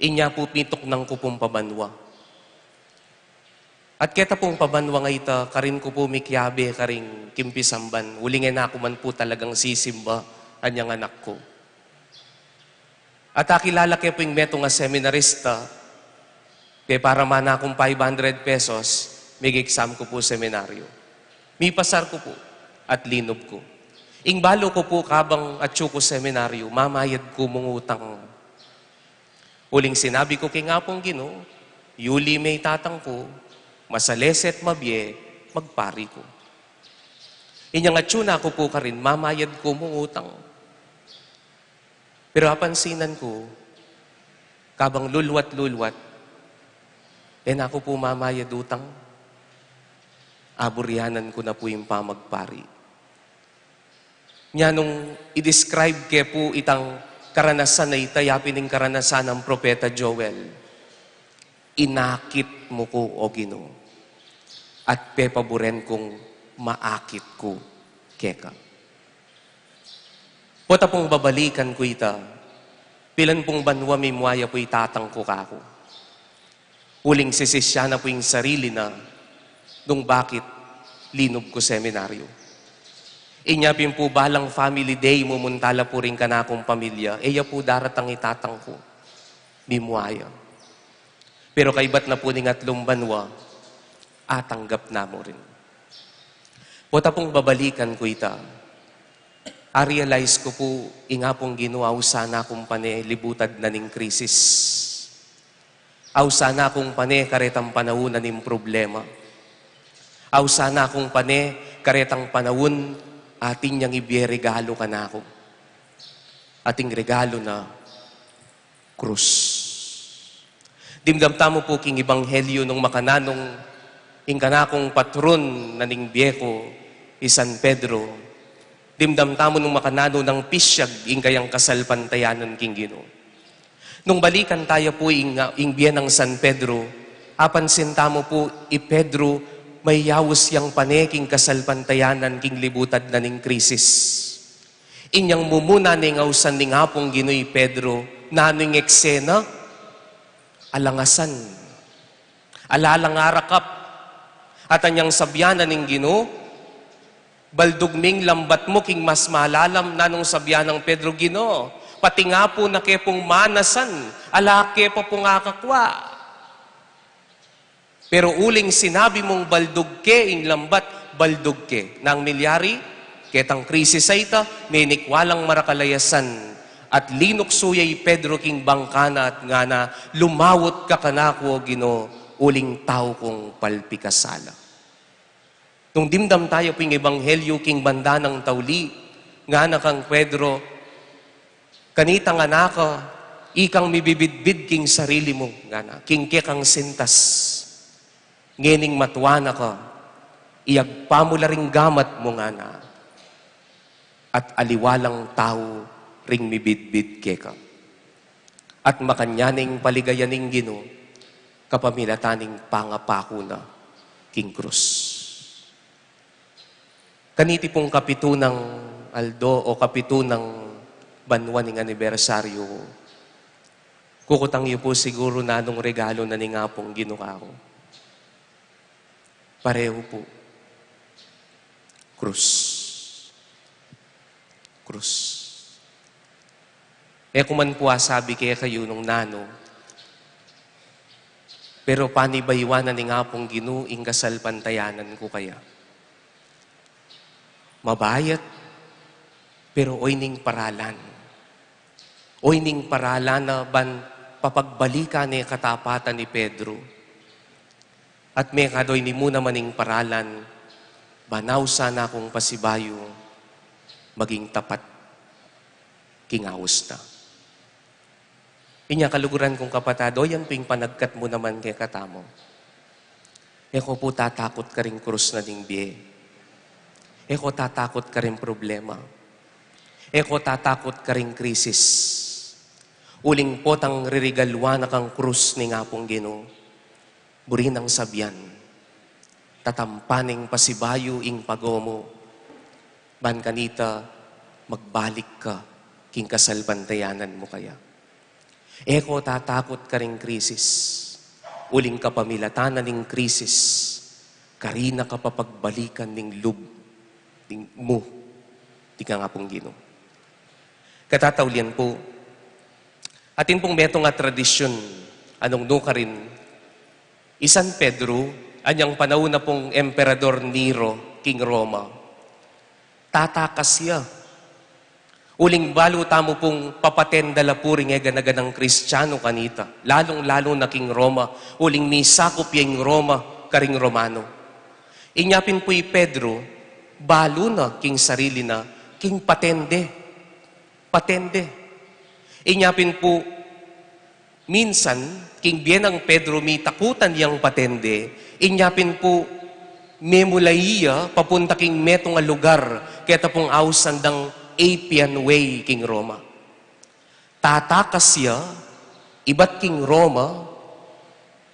Inya pu pituknang ku pung pabanua. At keta pung pabanua nga ita, karin ku pu mikiabe karing kimpisamban, uling e na ku man pu talagang sisimba anyang anak ku. At akilala ke pu ing metung a seminarista, peparaman na kung five hundred pesos, mig-exam ku pu seminaryo. Mipasar ku pu, at linub ku. Ing balu ku pu kabang atyu ku seminaryo, mamayad ku mung utang. Uling sinabi ku king Apung Ginu, yuli me i tatang ku, masalese't mabie, magpari ku. Inyang atyu na ku pu karin, mamayad ku mung utang. Pero apansinan ku, kabang lulwat-lulwat, e na ku pu mamayad utang, aburyanan ku na pu ing pamagpari. Nya nung i-describe ke pu itang karanasan a ita, ya pin ing karanasan nang Propeta Joel, "Inakit mu ku, O Ginu, at pepaburen kung maakit ku keka." Pota pung babalikan ku ita, pilan pung banua mimua ya pu i tatang ku kaku. Uling sisisya na pu ing sarili na, nung bakit linub ku seminaryo. Inya pin pu balang family day, mumunta la pu ring kanakung pamilya, e ya pu daratang i tatang ku. Mimua ya. Pero kaybat na pu ning atlung banua, atanggap na mu rin. Pota pung babalikan ku ita, a-realize ku pu, ing Apung Ginu ausan na kung pane libutad na ning krisis. Ausan na kung pane karetang panaun na ning problema. Ausan na kung pane karetang panaun atin yang ibie regalu kanaku. Ating regalu na krus. Dimdam tamu pu king ebanghelyo nung makananu ing kanakung patron na ning bie ku, i San Pedro. Dimdam tamu nung makananu nang pisyag ing kayang kasalpantayanan king Ginu. Nung balikan taya pu ing, ing bie nang San Pedro, apansin tamu pu i Pedro, mayaus yang pane king kasalpantayanan king libutad na ning krisis. Inyang mumuna ne ing ausan ning Apung Ginu i Pedro, nanu ing eksena? Alangasan. Ala lang arakap. At anyang sabian na ning Ginu, "Baldug ming lambat mu king mas malalam." Nanung sabian nang Pedro? "Ginu, pati nga pu na ke pung manasan, ala ke pa pung akakua." Pero uling sinabi mung baldug ke ing lambat, baldug ke. Nang milyari, ketang krisis a ita, menikwa lang marakal a yasan, at linuksu ya i Pedro king bangka na at ngana, "Lumawut ka kanaku, O Ginu, uling tau kung palpikasala." Nung dimdam taya pu ing ebanghelyo king banda nang tauli, ngana kang Pedro, "Kanita ngan ka, ikang mibibidbid king sarili mu," ngana, "king kekang sintas. Ngening matua na ka, iyagpa mu la ring gamat mu," ngana, "at aliwa lang tau ring mibidbid keka." At makanyan ing paligayan ning Ginu, kapamilatan ning pangapaku na king krus. Kaniti pung kapitu nang aldo o kapitu nang banua ning anibersaryu ku, kukutang yu pu siguru nanung regalu na ning Apung Ginu kaku. Parehu pu. Krus. Krus. E ku man pu asabi kekayu nung nanu, pero panibayuan na ning Apung Ginu ing kasalpantayanan ku kaya. Mabayat, pero oyni ing paralan. Oyni ing paralan na ban papagbalikan ne katapatan i Pedro. At mekad oyni mu naman ing paralan, ban ausan na kung pasibayu, maging tapat king aus na. Inya kaluguran kung kapatad, o yan pu ing panagkat mu naman kekatamu. E ko pu tatakut karing krus na ning bie. E ko tatakut karing problema. E ko tatakut karing krisis. Uling potang ririgaluan na kang krus ning Apung Ginu, buri nang sabian, tatampan ning pasibayu ing pag'o mu, ban kanita magbalik ka king kasalpantayanan mu kaya. E ko tatakut karing krisis, uling kapamilatan na ning krisis, karina ka papagbalikan ning lub ding mu, ding Apung Ginu. Katataulian pu, atin pung metung a tradisyun a nung nukarin, i San Pedro, anyang panaun na pung Emperador Nero king Roma, tatakas ya. Uling balu tamu pung papatenda la pu ring e gana-ganang Kristianu kanita, lalung-lalu na king Roma, uling misakup ya ing Roma karing Romanu. Inya pin pu i Pedro, balu na king sarili na king patende. Patende. Inya pin pu, minsan, king bie nang Pedro mitakutan yang patende, inya pin pu, memulayi ya papunta king metung a lugar, keta pung ausan dang Appian Way king Roma. Tatakas ya, ibat king Roma,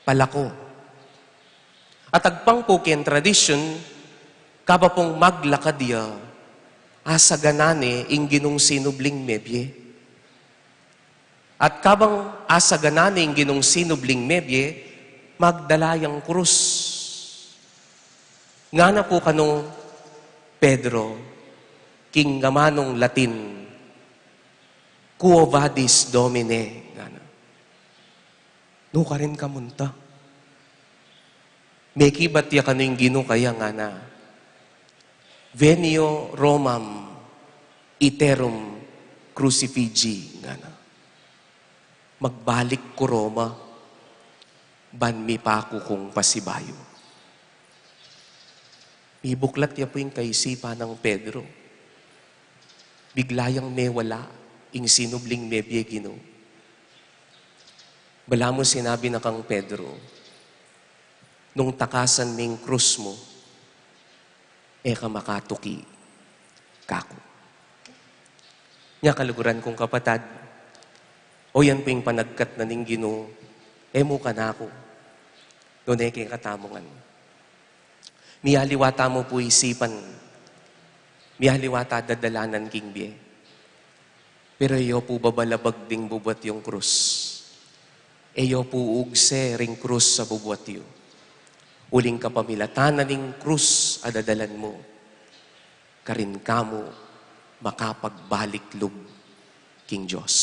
palako. At agpang pu king tradisyun, kaba pung maglakad ya, asaganan ne ing Ginung sinubling mebie. At kabang asaganan ne ing Ginung sinubling mebie, magdala yang krus. Ngana pu kanu Pedro, king amanung Latin, "Quo vadis, Domine?" ngana. "Nukarin ka munta?" Mekibat ya kanu ing Ginu kaya ngana, "Venio Romam iterum crucifigi," ngana. "Magbalik ku Roma, ban mipaku kung pasibayu." Mibuklat ya pu ing kaisipan nang Pedro. Bigla yang mewala ing sinubling mebie, Ginu. Balamu sinabi na kang Pedro, "Nung takasan me ing krus mu, e ka makatuki kaku." Nya kaluguran kung kapatad, o yan pu ing panagkat na ning Ginu, e mu kanaku, nune kekatamu ngan. Mialiwa tamu pu isipan, mialiwa ta dadalanan king bie. Pero e yo pu babalabag ding bubuat yung krus. E yo pu ugse ring krus a bubuat yu. Uling kapamilatan na ning krus a dadalan mu, karin ka mu makapagbalik lub king Dios.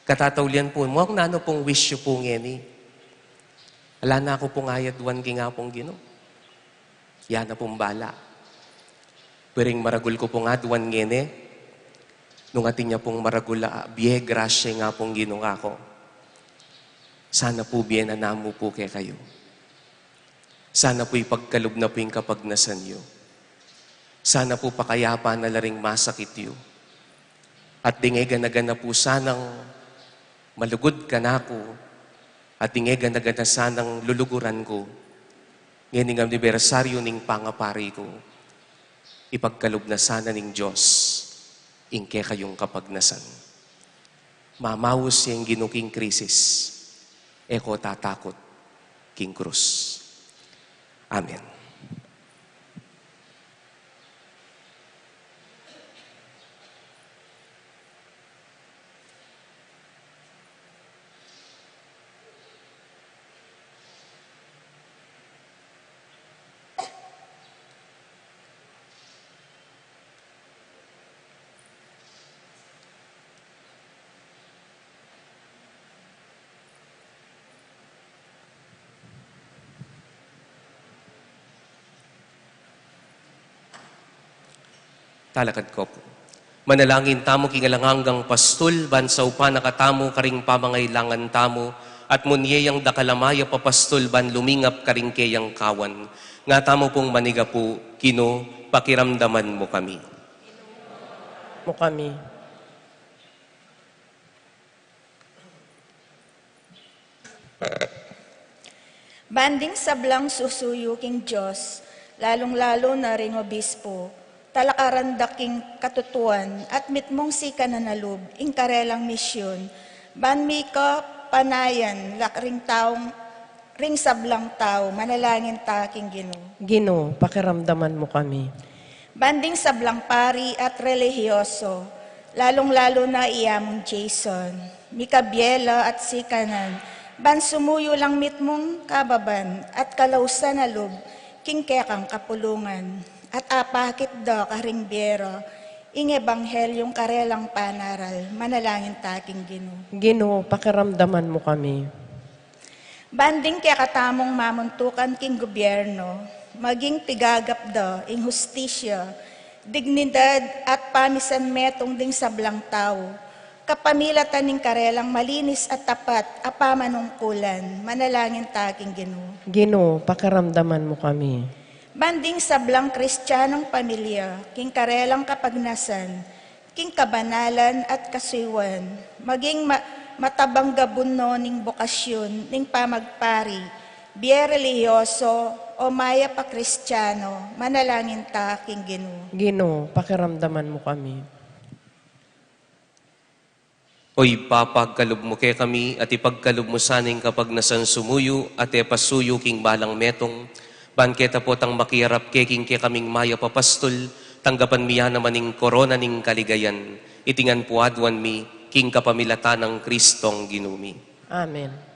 Katataulian pu, muang nanu pung wish yu pu ngeni, ala na ku pung ayaduan king Apung Ginu. Ya na pung bala. Pero ing maragul ku pung aduan ngeni, nung atin ya pung maragul a bie, grasya ning Apung Ginu kaku, sana pu bie na namu pu kekayu. Sana pu ipagkalub na pu ing kapagnasan yu. Sana pu pakayapan na la ring masakit yu. At ding e gana-gana pu sanang malugud kanaku, at ding e gana-gana sanang luluguran ku, ngening anibersaryu ning pangapari ku, ipagkalub na sana ning Dios ing kekayung kapagnasan. Mamaus ya ing Ginu king krisis, e ko tatakut king krus. Amen. Talakad ko pu. Manalangin tamu king alang anggang pastul, ban saupan na katamu karing pamangailangan tamu, at munye yang dakal a mayap a pastul ban lumingap karing keyang kawan. Nga tamu pung manigapu, Ginu, pakiramdaman mu kami. Mu kami. Ban ding sablang susuyu king Dios, lalung-lalu na ring obispo, talakaran da king katutuan at mitmung sikanan a lub ing karelang misyun, ban mika panayan la ring taung, ring sablang tau, manalangin ta king Ginu. Ginu, pakiramdaman mu kami. Ban ding sablang pari at relihiyoso, lalung-lalu na i Among Jason, mika bie la at sikanan, ban sumuyu lang mitmung kababan at kalausan a lub king kekang kapulungan, at apakit da karing bie ra ing ebanghelyung karelang panaral, manalangin ta king Ginu. Ginu, pakiramdaman mu kami. Ban ding kekatamung mamuntukan king gubyernu, maging pigagap da ing hustisya, dignidad at pamisanmetung ding sablang tau, kapamilatan ning karelang malinis at tapat a pamanungkulan, manalangin ta king Ginu. Ginu, pakiramdaman mu kami. Ban ding sablang Kristianong pamilya, king karelang kapagnasan, king kabanalan at kasuyuan, maging ma-, matabang gabun no ning bokasyun ning pamagpari, bie relihiyoso o mayap a Kristiano, manalangin ta king Ginu. Ginu, pakiramdaman mu kami. O Ibpa, pagkalub mu kekami, at ipagkalub mu sana ing kapagnasan sumuyu at e pasuyu king balang metung, ban ketapotang makiarap ke king kekaming mayap a pastul, tanggapan mi ya naman ing korona ning kaligayan. Iti ngan pu aduan mi, king kapamilatan nang Kristong Ginu mi. Amen.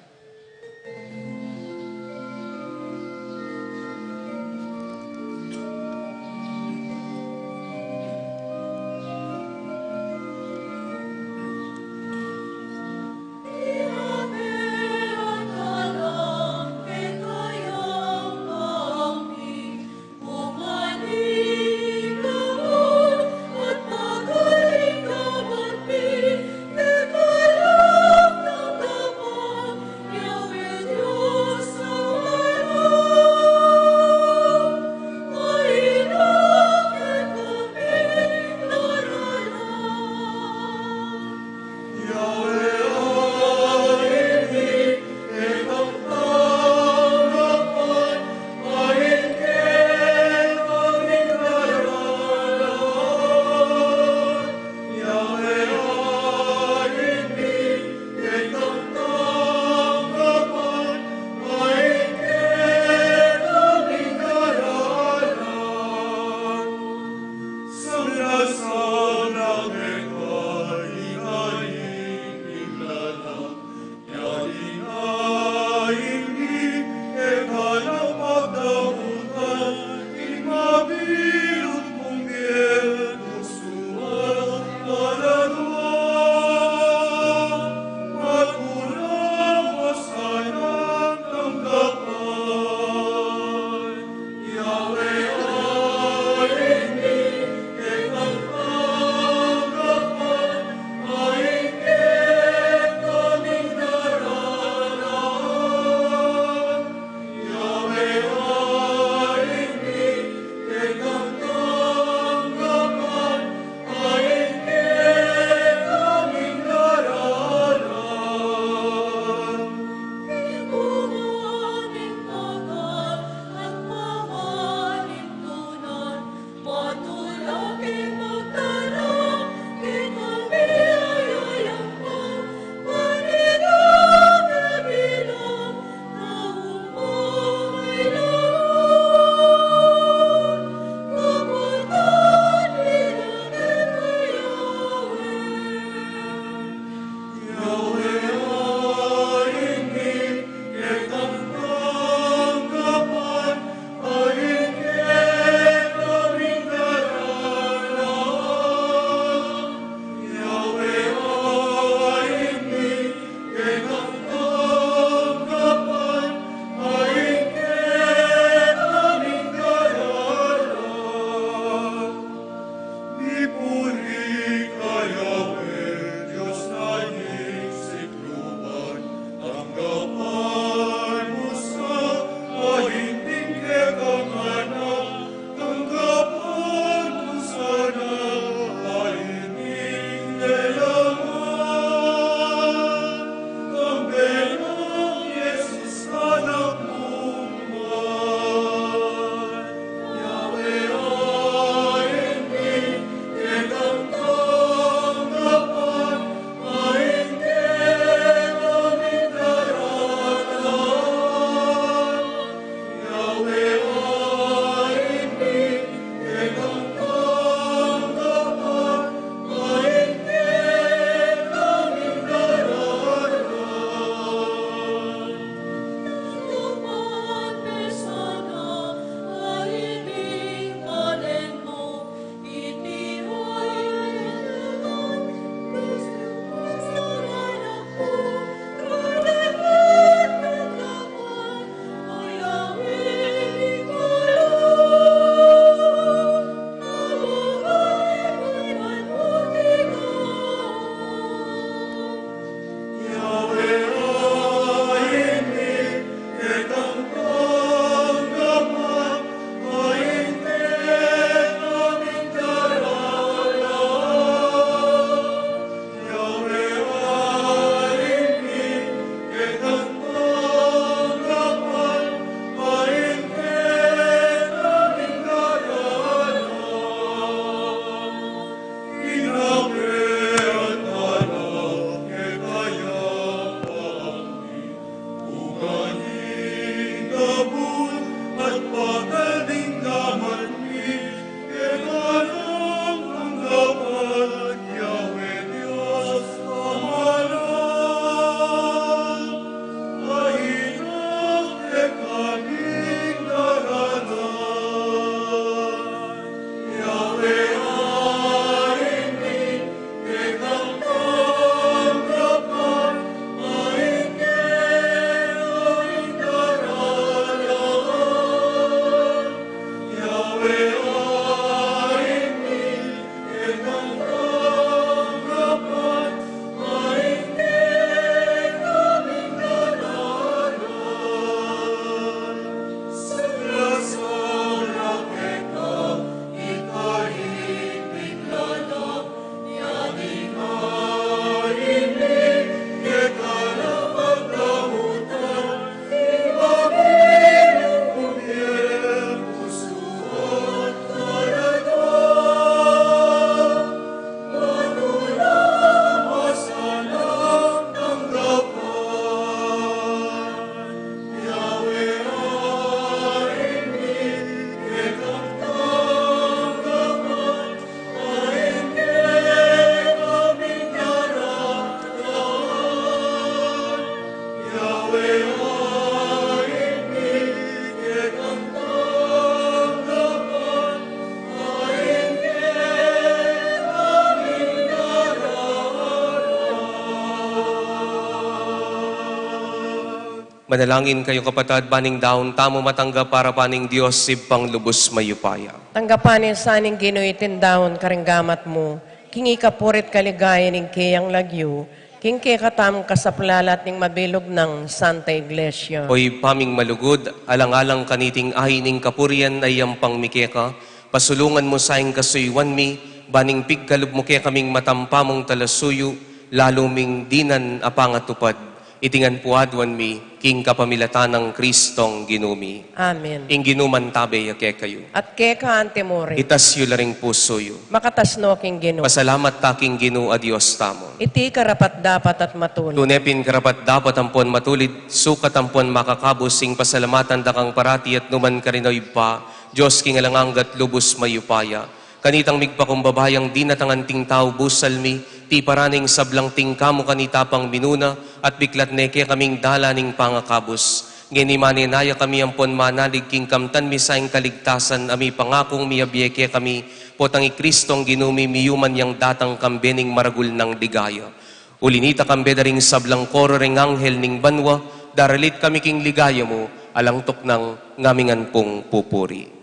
Manalangin kayu, kapatad, ban ing daun tamu matanggap arapan ning Dios Ibpang lubus mayupaya. Tanggapan na sa ning Ginu iting daun karing gamat mu, king ikapuri't kaligayan ning keyang lagyu, king kekatamung kasaplalan at ning mabilug nang Santa Iglesia. O Ibpa ming malugud, alang-alang kaniting ain ning kapurian a yampang mi keka, pasulungan mu sa ing kasuyuan mi, ban ing pigkalub mu kekaming matampa mung talasuyu, lalu ming dinan a pangatupad. Iti ngan pu aduan mi, king kapamilatan nang Kristong Ginu mi. Amen. Ing Ginu mantabe ya kekayu. At keka antimurin. Itas yu la ring pusu yu. Makatas no king Ginu. Pasalamat ta king Ginu a Dios tamu. Iti karapat-dapat at matulid. Tune pin karapat-dapat ampon matulid, sukat ampon makakabus ing pasalamatan da kang parati at nukarin man, o Ibpa, Dios king alang angga at lubus mayupaya. Kanitang migpakumbaba yang dinatang anting tau, busal mi, tiparan ne ing sablang tingka mu kanita pang minuna, at biklat ne kekaming dalan ning pangakabus. Ngeni manenaya kami ampon manalig king kamtan mi sa ing kaligtasan a mipangakung miyabie kekami, potang i Kristong Ginu mi miyuman yang datang kambe ning maragul nang ligaya. Uli nita, kambe da ring sablang koro ring anghel ning banua, daralit kami king ligaya mu, alang tuknang ngamingan pung pupuri.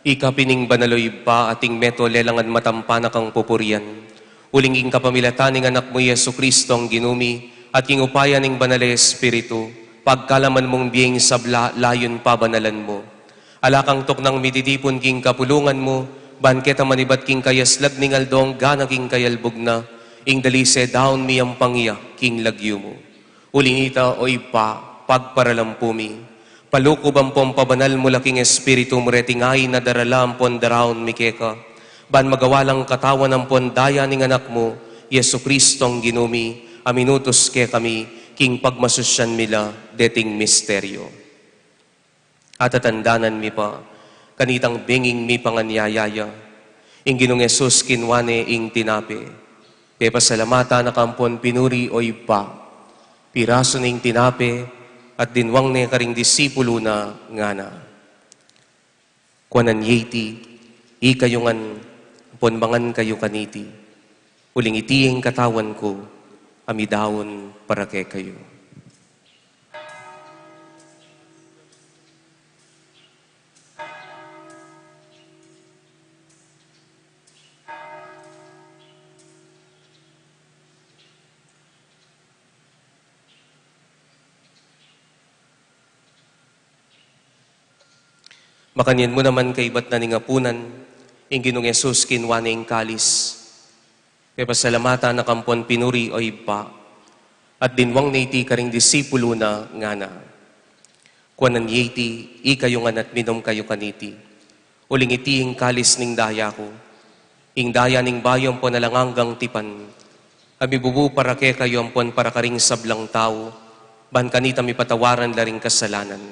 Ika pin ing banal, o Ibpa, ating meto lelangan matampa na kang pupurian. Uling king kapamilatan ning Anak mu, Jesu Kristong Ginu mi, at king upaya ning Banal a Espiritu, pagkalaman mung bie ing sabla, layun pabanalan mu. Ala kang tuknang mititipun king kapulungan mu, ban keta manibat king kayaslag ning aldong gana king kayalbug na, ing dalise daun mi ampang ya king lagyu mu. Uli nita, o Ibpa, pagparalampu mi, palukub ampon pabanal mu la king Espiritu mu reting ain a darala ampon daraun mi keka, ban magawa lang katawan ampon daya ning Anak mu, Jesu Kristong Ginu mi, a minutus kekami, king pagmasusyan mi la deting misteryo. Atatandanan mi pa, kanitang benging mipanganyaya ya, ing Ginung Jesus kinua ne ing tinape, pepasalamatan na ka ampon pinuri, o Ibpa, pirasu ne ing tinape, at dinwang ne karing disipulu na, ngana: Kuanan ye iti, ikayu ngan ampon mangan kayu kaniti, uling iti ing katawan ku, a midaun para kekayu. Makanyan mu naman kaibat na ning apunan, ing Ginung Jesus kinua ne ing kalis, pepasalamatan na ka ampon pinuri, o Ibpa, at dinwang ne iti karing disipulu na, ngana: Kuanan ye iti, ikayu ngan at minum kayu kaniti, Uling iti ing kalis ning daya ku, ing daya ning bayu ampon alang anggang tipan, a mibubu para kekayu ampon para karing sablang tau, ban kanita mipatawaran la ring kasalanan.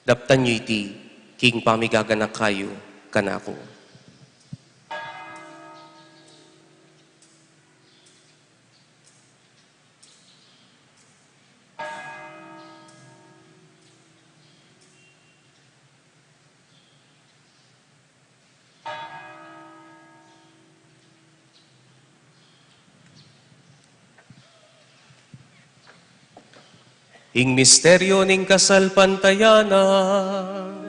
Daptan yu iti king pamigaganaka yu kanaku. Ing misteryo ning kasalpantayanan.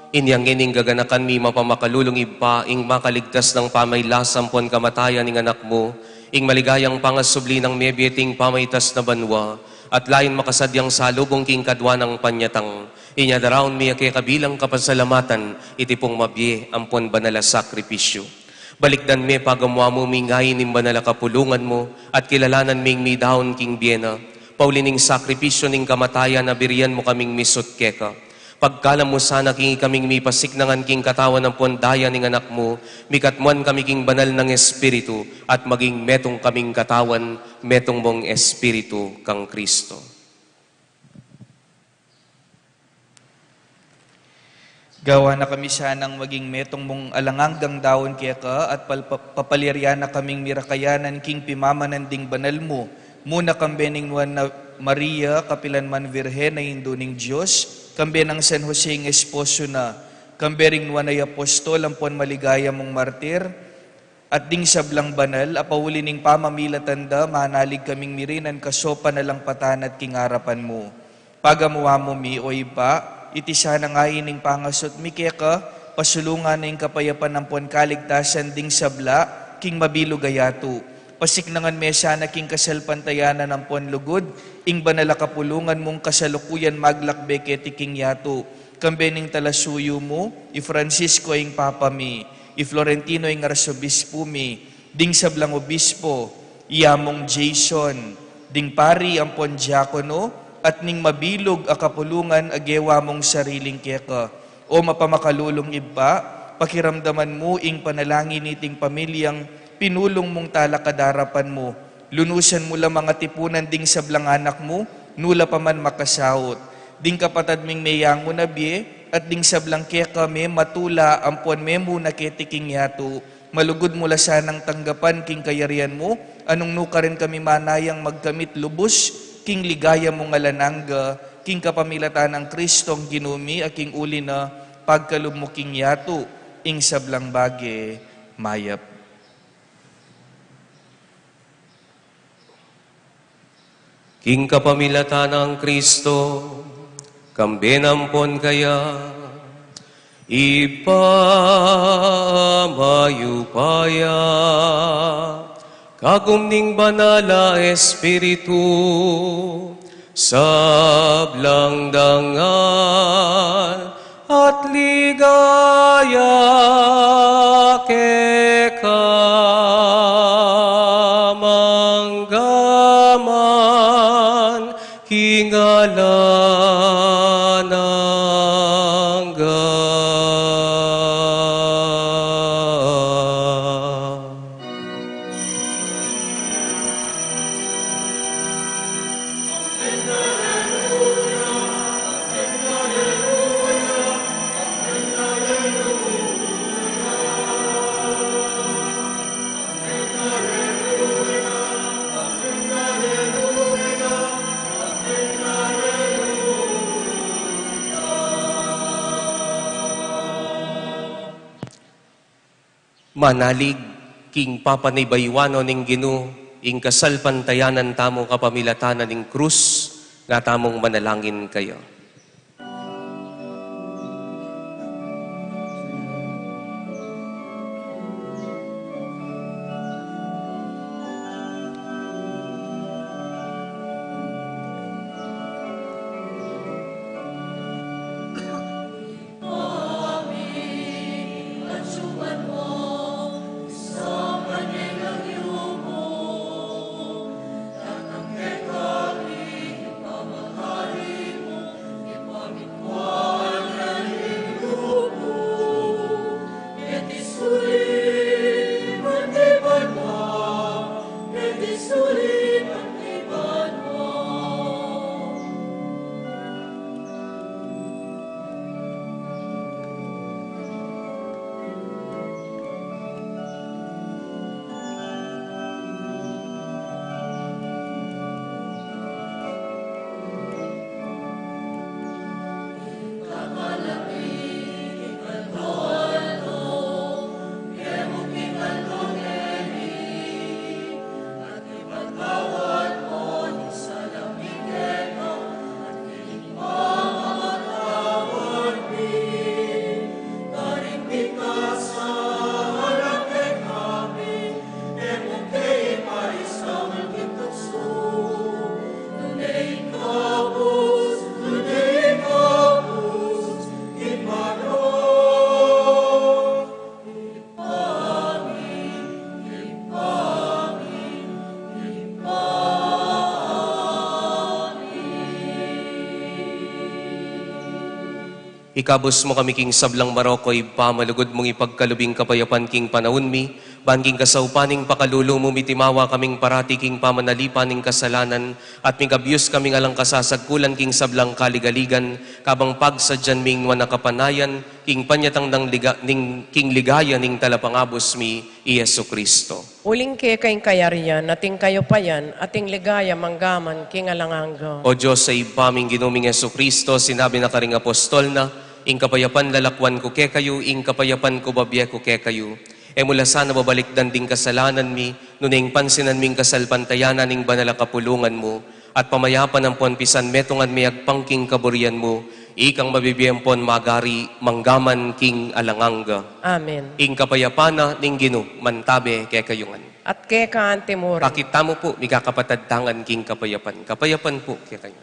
Inya ngeni ing gaganakan mi mapamakalulung Ibpa, ing makaligtas nang pamailas ampon kamatayan ning Anak mu, ing maligayang pangasubli nang mebie king pamaitas na banua, at lain makasadyang salubung king kadua nang panyatang. Inya daraun mi ya keka bilang kapasalamatan iti pung mabie ampon banal a sakripisyu. Balikdan me pagamu-amu mi ngeni ing banal a kapulungan mu, at kilalanan ming midaun king bie na. Pauli ning sakripisyu ning kamatayan a birian mu kaming misut keka. Pagkalam mu sana king ikaming mipasiknangan king katawan ampon daya ning Anak mu, mikatmuan kami king banal nang Espiritu, at maging metung kaming katawan, metung mung Espiritu kang Kristo. Gawa na kami sanang maging metung mung alang anggang daun keka at pal-, pa-, papalirian na kaming mirakayanan king pimamanan ding banal mu, muna kambe ning Nuan a Maria, kapilan man Virgen a Indu ning Dios, kambe nang San Jose ing esposo na, kambe ring nuan a apostol ampon maligaya mung martir, at ding sablang banal a pauli ning pamamilatan da, manalig kaming mirinan kasopan alang patanat king arapan mu. Pagamu-amu mi, o Ibpa, iti sana ngeni ing pangasut mi keka, pasulungan na ing kapayapan ampon kaligtasan ding sabla king mabilug a yatu. Pasiknangan me sana king kasalpantayanan ampon lugud ing banal a kapulungan mung kasalukuyan maglakbe keti king yatu. Kambe ning talasuyu mu, i Francisco ing Papa mi, i Florentino ing Arsobispu mi, ding sablang obispo, i among Jason, ding pari ampon diakono, at ning mabilug a kapulungan a gewa mung sariling keka. O mapamakalulung Ibpa, pakiramdaman mu ing panalangin niting pamilyang pinulung mung talakad arapan mu. Lunusan mu la mang atipunan ding sablang anak mu, nu la pa man makasaut. Ding kapatad ming meyangu na bie, at ding sablang keka mematula ampon memuna keti king yatu, malugud mu la sanang tanggapan king kayarian mu, a nung nu karin kami manayang magkamit lubus king ligaya mung alang angga, king kapamilatan nang Kristong Ginu mi, a king uli na pagkalub mu king yatu ing sablang bage mayap. King kapamilatan nang Kristo, kambe na ampon kaya, Ibpa mayupaya, kagum ning Banal a Espiritu, sablang dangal at ligaya keka mangga man king alang angga. Manalig king papanaybaywanan ning Ginu ing kasalpantayanan tamu kapamilatan na ning krus, nga tamung manalangin kaya. Ikabus mu kami king sablang marok, O Ibpa, malugud mung ipagkalub ing kapayapan king panaun mi, ban king kasaupan ning pakalulu mu, mitimawa kaming parati king pamanalipan ning kasalanan, at migabus kaming alang kasasagkulan king sablang kaligaligan, kabang pagsadyan ming nuan a kapanayan, king panyatang nang liga-, ning, king ligaya ning talapangabus mi, i Jesucristo. Uling keka ing kayarian, at ing kayupayan, at ing ligaya manggaman king alang angga. O Dios a Ibpa ming Ginu ming Jesucristo, sinabi na karing apostol na, ing kapayapan lalakwan ku kekayu, ing kapayapan ku babie ku kekayu. E mu la sana babalikdan ding kasalanan mi, nune ing pansinan mi ing kasalpantayanan ning banal a kapulungan mu, at pamayapan ampon pisan metungan mi agpang king kaburian mu, ikang mabibie ampon magari manggaman king alang angga. Amen. Ing kapayapan na ning Ginu mantabe kekayu ngan. At keka anti mu rin. Pakit tamu pu, mikakapatad tangan king kapayapan. Kapayapan pu kekayu.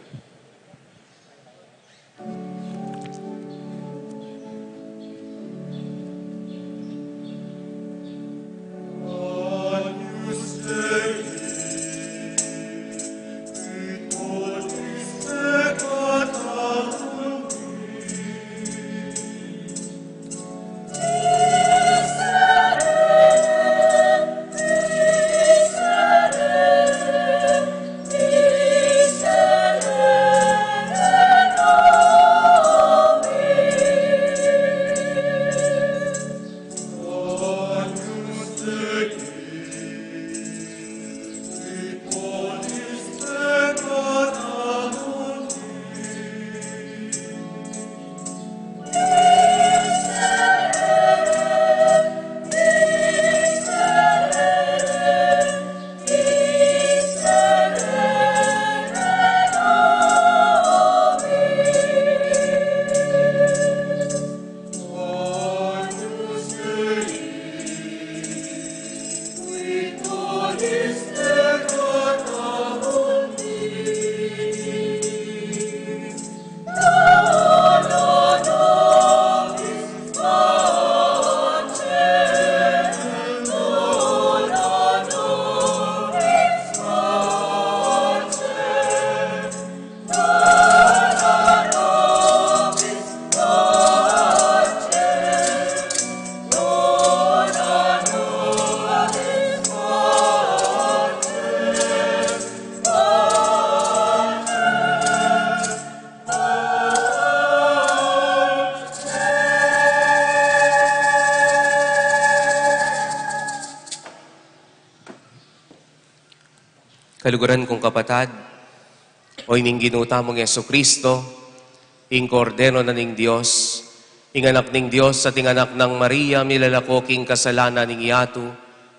Kaluguran kung kapatad, o ining Ginu tamung Jesucristo, ing Kordero na ning Dios, Ing anak ning Dios at ing anak nang Maria, milalako king kasalanan ning yatu,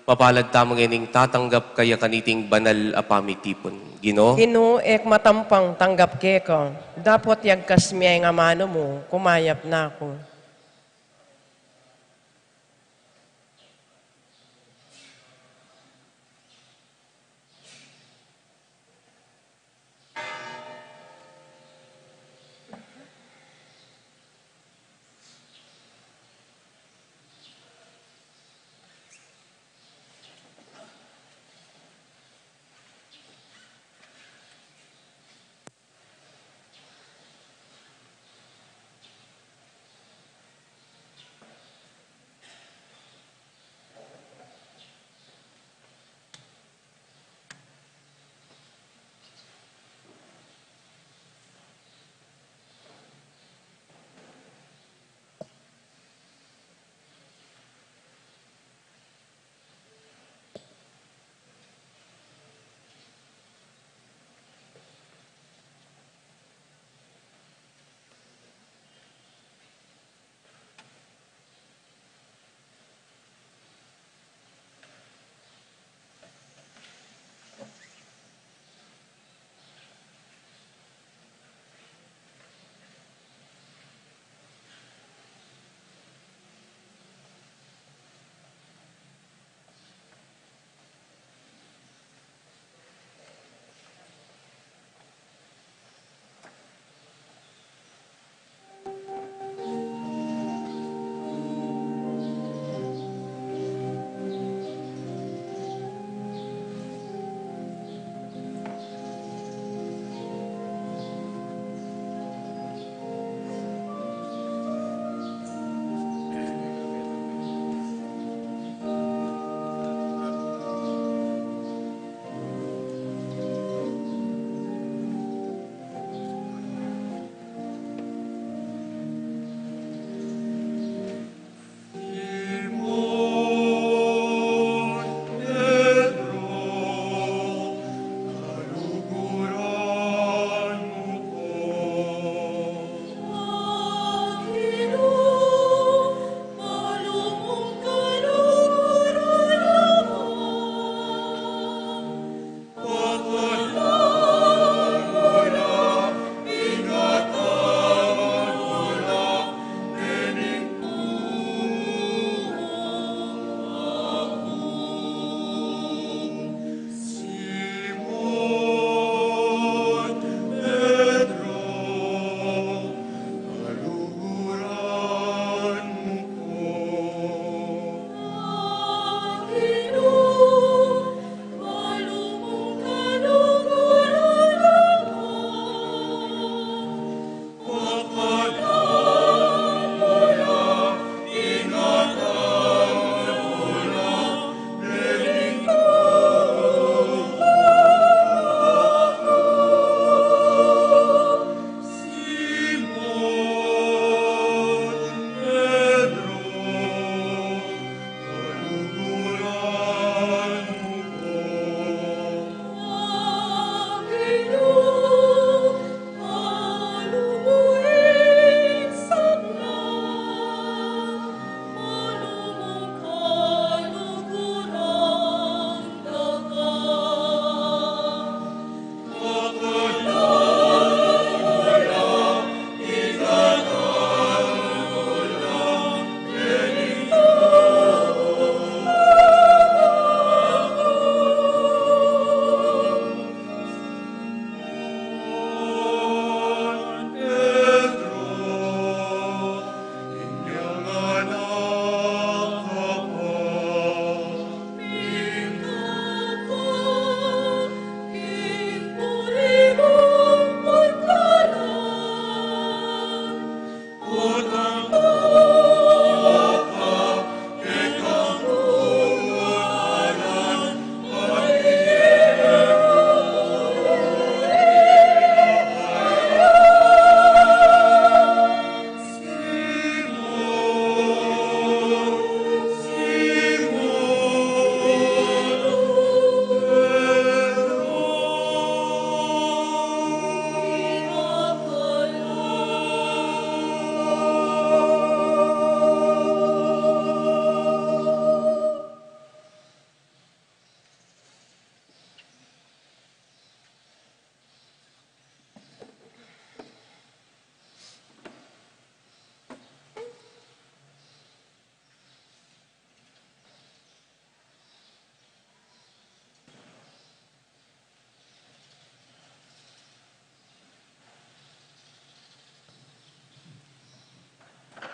mapalad tamu ngening tatanggap kaya kaniting banal a pamitipun. Ginu, Ginu, e ku matampang tanggap keka, dapot yagkas me ing amanu mu, kumayap na ku.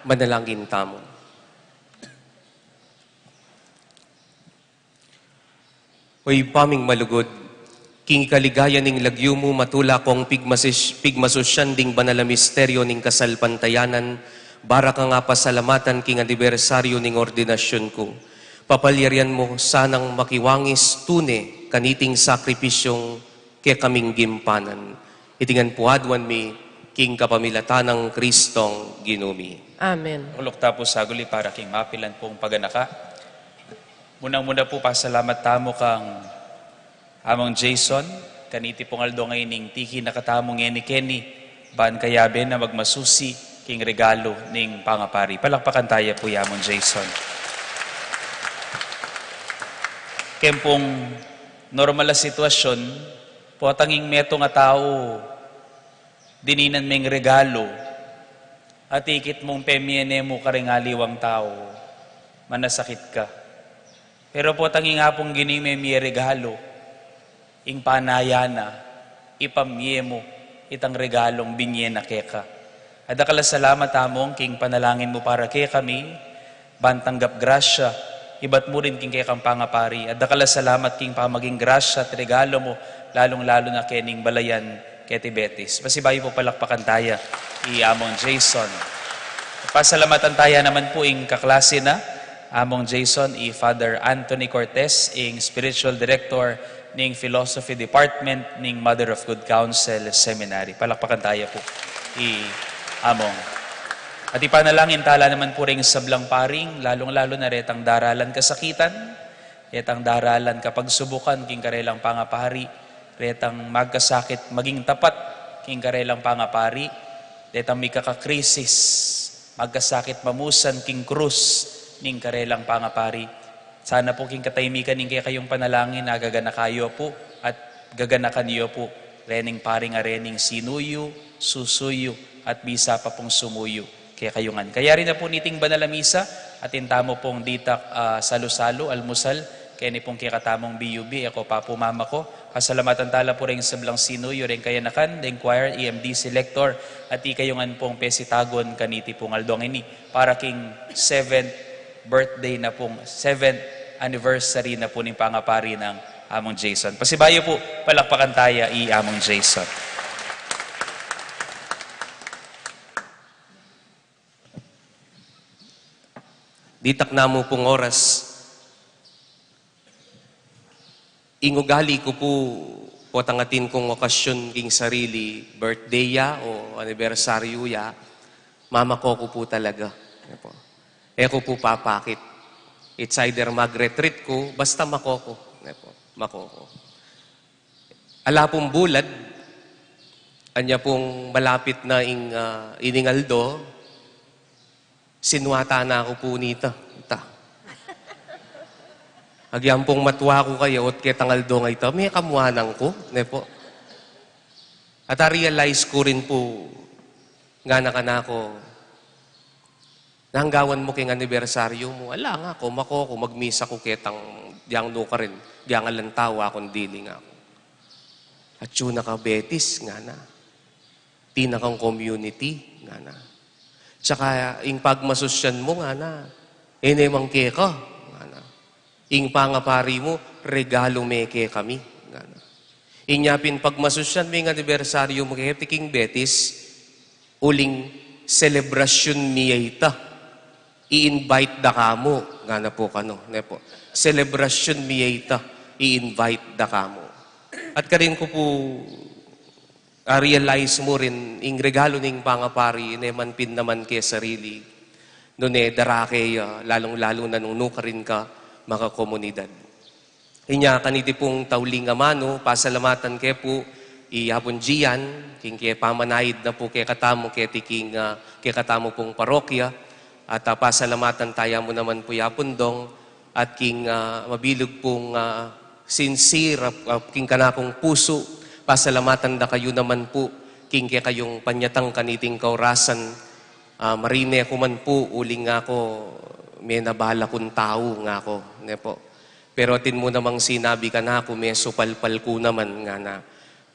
Manalangin tamu. O Ibpa ming malugud, king ikaligaya ning lagyu mu, matula kong pigmasis-, pigmasusyan ding banal a misteryo ning kasalpantayanan, barang kang apasalamatan king anibersaryu ning ordinasyun ku. Papalyarian mu sanang makiwangis tune kaniting sakripisyung kekaming gimpanan. Iti ngan pu aduan mi king kapamilatan nang Kristong Ginu mi. Amen. Makulok ta pu saguli para king mapilan pung paganaka. Munang-muna pu, pasalamat tamu kang Among Jason, kaniti pung aldo ngeni ning tiki na katamu ngeni keni, ban kayabe na magmasusi king regalo ning pangapari. Palakpakan taya pu i Among Jason. Keng pung normal a sitwasyun, potang ing metung a tau dininan meng regalo, at ikit mung pemie ne mu karing aliwang tau, manasakit ka. Pero potang ing Apung Ginu ing memie regalo, ing panaya na, ipamie mu itang regalong binie na keka. At dakal a salamat, Among, king panalangin mu para kekami, ban tanggap grasya, ibat mu rin king kekang pangapari. At dakal a salamat king pamaging grasya at regalo mu, lalung-lalu na kening balayan keti Betis. Pasibayu pu, palakpakan taya i Among Jason. Pasalamatan taya naman pu ing kaklase na Among Jason, i Father Anthony Cortez, ing spiritual director ning Philosophy Department ning Mother of Good Counsel Seminary. Palakpakan taya pu i Among. At ipanalangin tala naman pu ring sablang paring, lalung-lalu na retang daralan kasakitan, retang daralan kapagsubukan king karelang pangapari, retang magkasakit maging tapat king karelang pangapari, retang mikakakrisis, magkasakit mamusan king krus ning karelang pangapari. Sana pu king katahimikan ning kekayung panalangin, nagaganakan yu pu at gaganakan yu pu rening paring a rening sinuyu, susuyu, at bisa pa pung sumuyu kekayu ngan. Kayari na pu niting banal a misa, atin tamu pung ditak, ah, salu-salu, almusal, keni pung kekatamung B U B, e ko pa pu mamako. Pasalamatan tala pu reng sablang sinuyu, reng kayanakan, reng choir, E M D selector, at ikayu ngan pung pesitagun kaniti pung aldo ngeni, para king seventh birthday na pung, seventh anniversary na pu ning pangapari nang Among Jason. Pasibayu pu, palakpakan taya i Among Jason. Ditak namu pung oras. Ing ugali ku pu, potang atin kung okasyun king sarili, birthday ya o anibersaryu ya, mamako ku pu talaga. Yan pu. E ku pu papakit. It's either mag-retreat ku, basta mako ku. Yan pu. Mako ku. Ala pung bulad, anya pung malapit na ing, ah, ining aldo, sinuatan na ku pu nita. Ita. Agyang pung matua ku kaya, ot ketang aldo nga ita, mekamuanan ku, ne pu. At a-realize ku rin pu, ngana kanaku, nanggawan mu keng anibersaryu mu? Ala, ngaku, mako ku, magmisa ku ketang dyang nukarin, dyang alang tau, akung dili, ngaku. Atyu na ka Betis, ngana. Atin na kang community, ngana. Tsaka ing pagmasusyan mu, ngana, e ne mang keka, ngana. Ing pangapari mu, regalu me kekami, ngana. Inya pin pagmasusyan me ing anibersaryu mu keti king Betis, uling selebrasyun mi ya ita, i-invite da ka mu, ngana pu kanu, ne pu. Selebrasyun mi ya ita, i-invite da ka mu. At karin ku pu a-realize mu rin, ing regalu ning pangapari, e ne man pin naman ke sarili, nune dara ke ya, lalung-lalu na nung nukarin ka makakomunidad. Inya kaniti pung tauling amanu, pasalamatan ke pu i Apung Gian, king kepamanaid na pu kekatamu, keti king, ah, kekatamu pung parokya, at, ah, pasalamatan taya mu naman pu i Apung Dong, at king, ah, mabilug pung, ah, sincere, ah, ah, king kanakung pusu, pasalamatan da kayu naman pu, king kekayung panyatang kaniting kaurasan, ah, marine ku man pu, uling ngaku, menabala kung tau ngaku, ne pu. Pero atin mu namang sinabi kanaku, mesupalpal ku naman, ngana.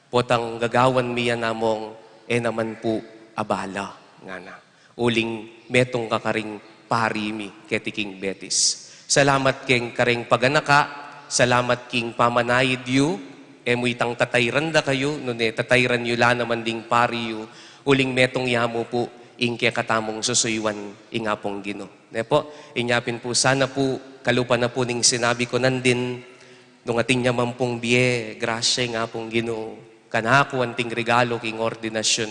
Potang gagawan mi yan, Among, e naman pu abala, ngana. uling metung ka karing pari mi keti king Betis. Salamat king karing paganaka, salamat king pamanaid yu, e mu itang tatairan da kayu, nune tatairan yu la naman ding pari yu, uling metung ya mu pu ing kekatamung susuyuan ing Apung Ginu. Ne pu, inya pin pu sana pu, kalupa na pu ning sinabi ku nandin, nung atin ya man pung bie, grasya ing Apung Ginu, kanaku anting regalo king ordinasyun,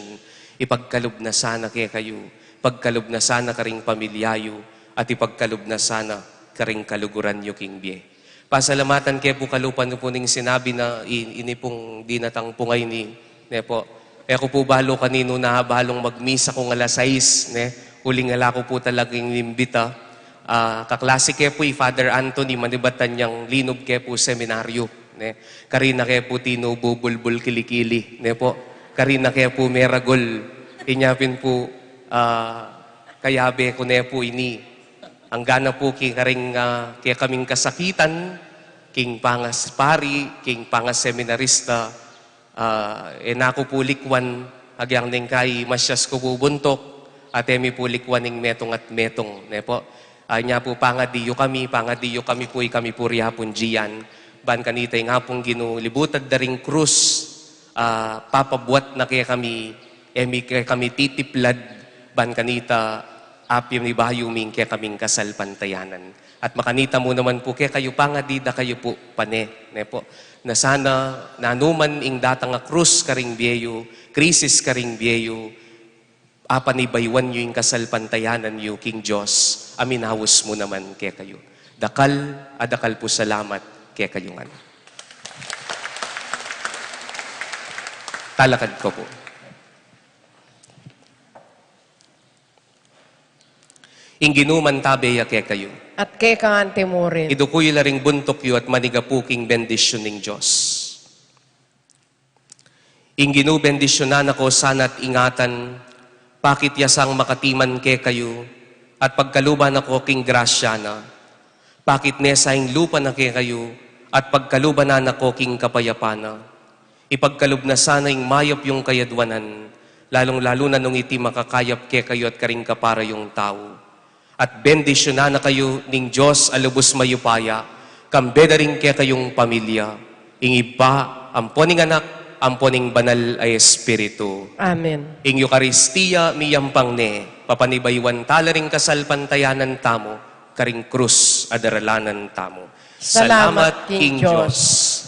ipagkalub na sana kekayu, pagkalub na sana karing pamilya yu, at ipagkalub na sana karing kaluguran yu king bie. Pasalamatan ke pu kalupa na pu ning sinabi na i-, ini pung dinatang pu ngeni, ne pu. E ku pu balu kaninu na balung magmisa kung alas sais, ne? Uling ala ku pu talagang inimbita. Ah, kaklase ke pu i Father Anthony, manibatan yang linub ke pu seminaryo, ne? Karina ke pu tinububulbul kilikili, ne pu? Karina ke pu meragul. Inya pin pu, ah, kayabe ku ne pu ini. Anggana pu king karing, ah, kekaming kasakitan, king pangaspari, king pangaseminarista, ah, e na ku pu likwan, agyang neng kai masyas ku pu buntuk, at e mi pu likwan ing metung at metung, ne pu. Ah, inya pu pangadi yu kami, pangadi yu kami pu, ikami pu ri Apung Gian. Ban kanita ing Apung Ginu, libutad da ring krus, ah, papabuat na kekami, e mi kekami titiplad, ban kanita, apya mi bayu mi ing kekaming kasalpantayanan. At makanita mu naman pu kekayu pangadi da kayu pu pane, ne pu. Na sana, nanu man ing datang a krus karing bie yu, krisis karing bie yu, apanibayuan yu ing kasalpantayanan yu king Dios, a minaus mu naman kekayu. Dakal a dakal pu salamat kekayu ngan. Talakad ko pu. Ing Ginu mantabe ya kekayu. At keka ngan mu rin. Iduku yu la ring buntuk yu at manigapu king bendisyun ning Dios. Ing Ginu bendisyunan na ko sana at ingatan, pakit ya sang makatiman kekayu, at pagkaluban na ko king grasya na. Pakit ne sa ing lupa na kekayu, at pagkaluban na ko king kapayapan na. Ipagkalub na sana ing mayap yung kayadwanan, lalung-lalu na nung iti makakayap kekayu at karing kapara yung tau. At bendisyunan na kayu ning Dios a lubus mayupaya, kambe da ring kekayung pamilya, ing Ibpa, ampo ning Anak, ampo ning Banal a Espiritu. Amen. Ing Eukaristia miyampang ne, papanibayuan tala ring kasalpantayanan tamu, karing krus a daralanan tamu. Salamat king Dios.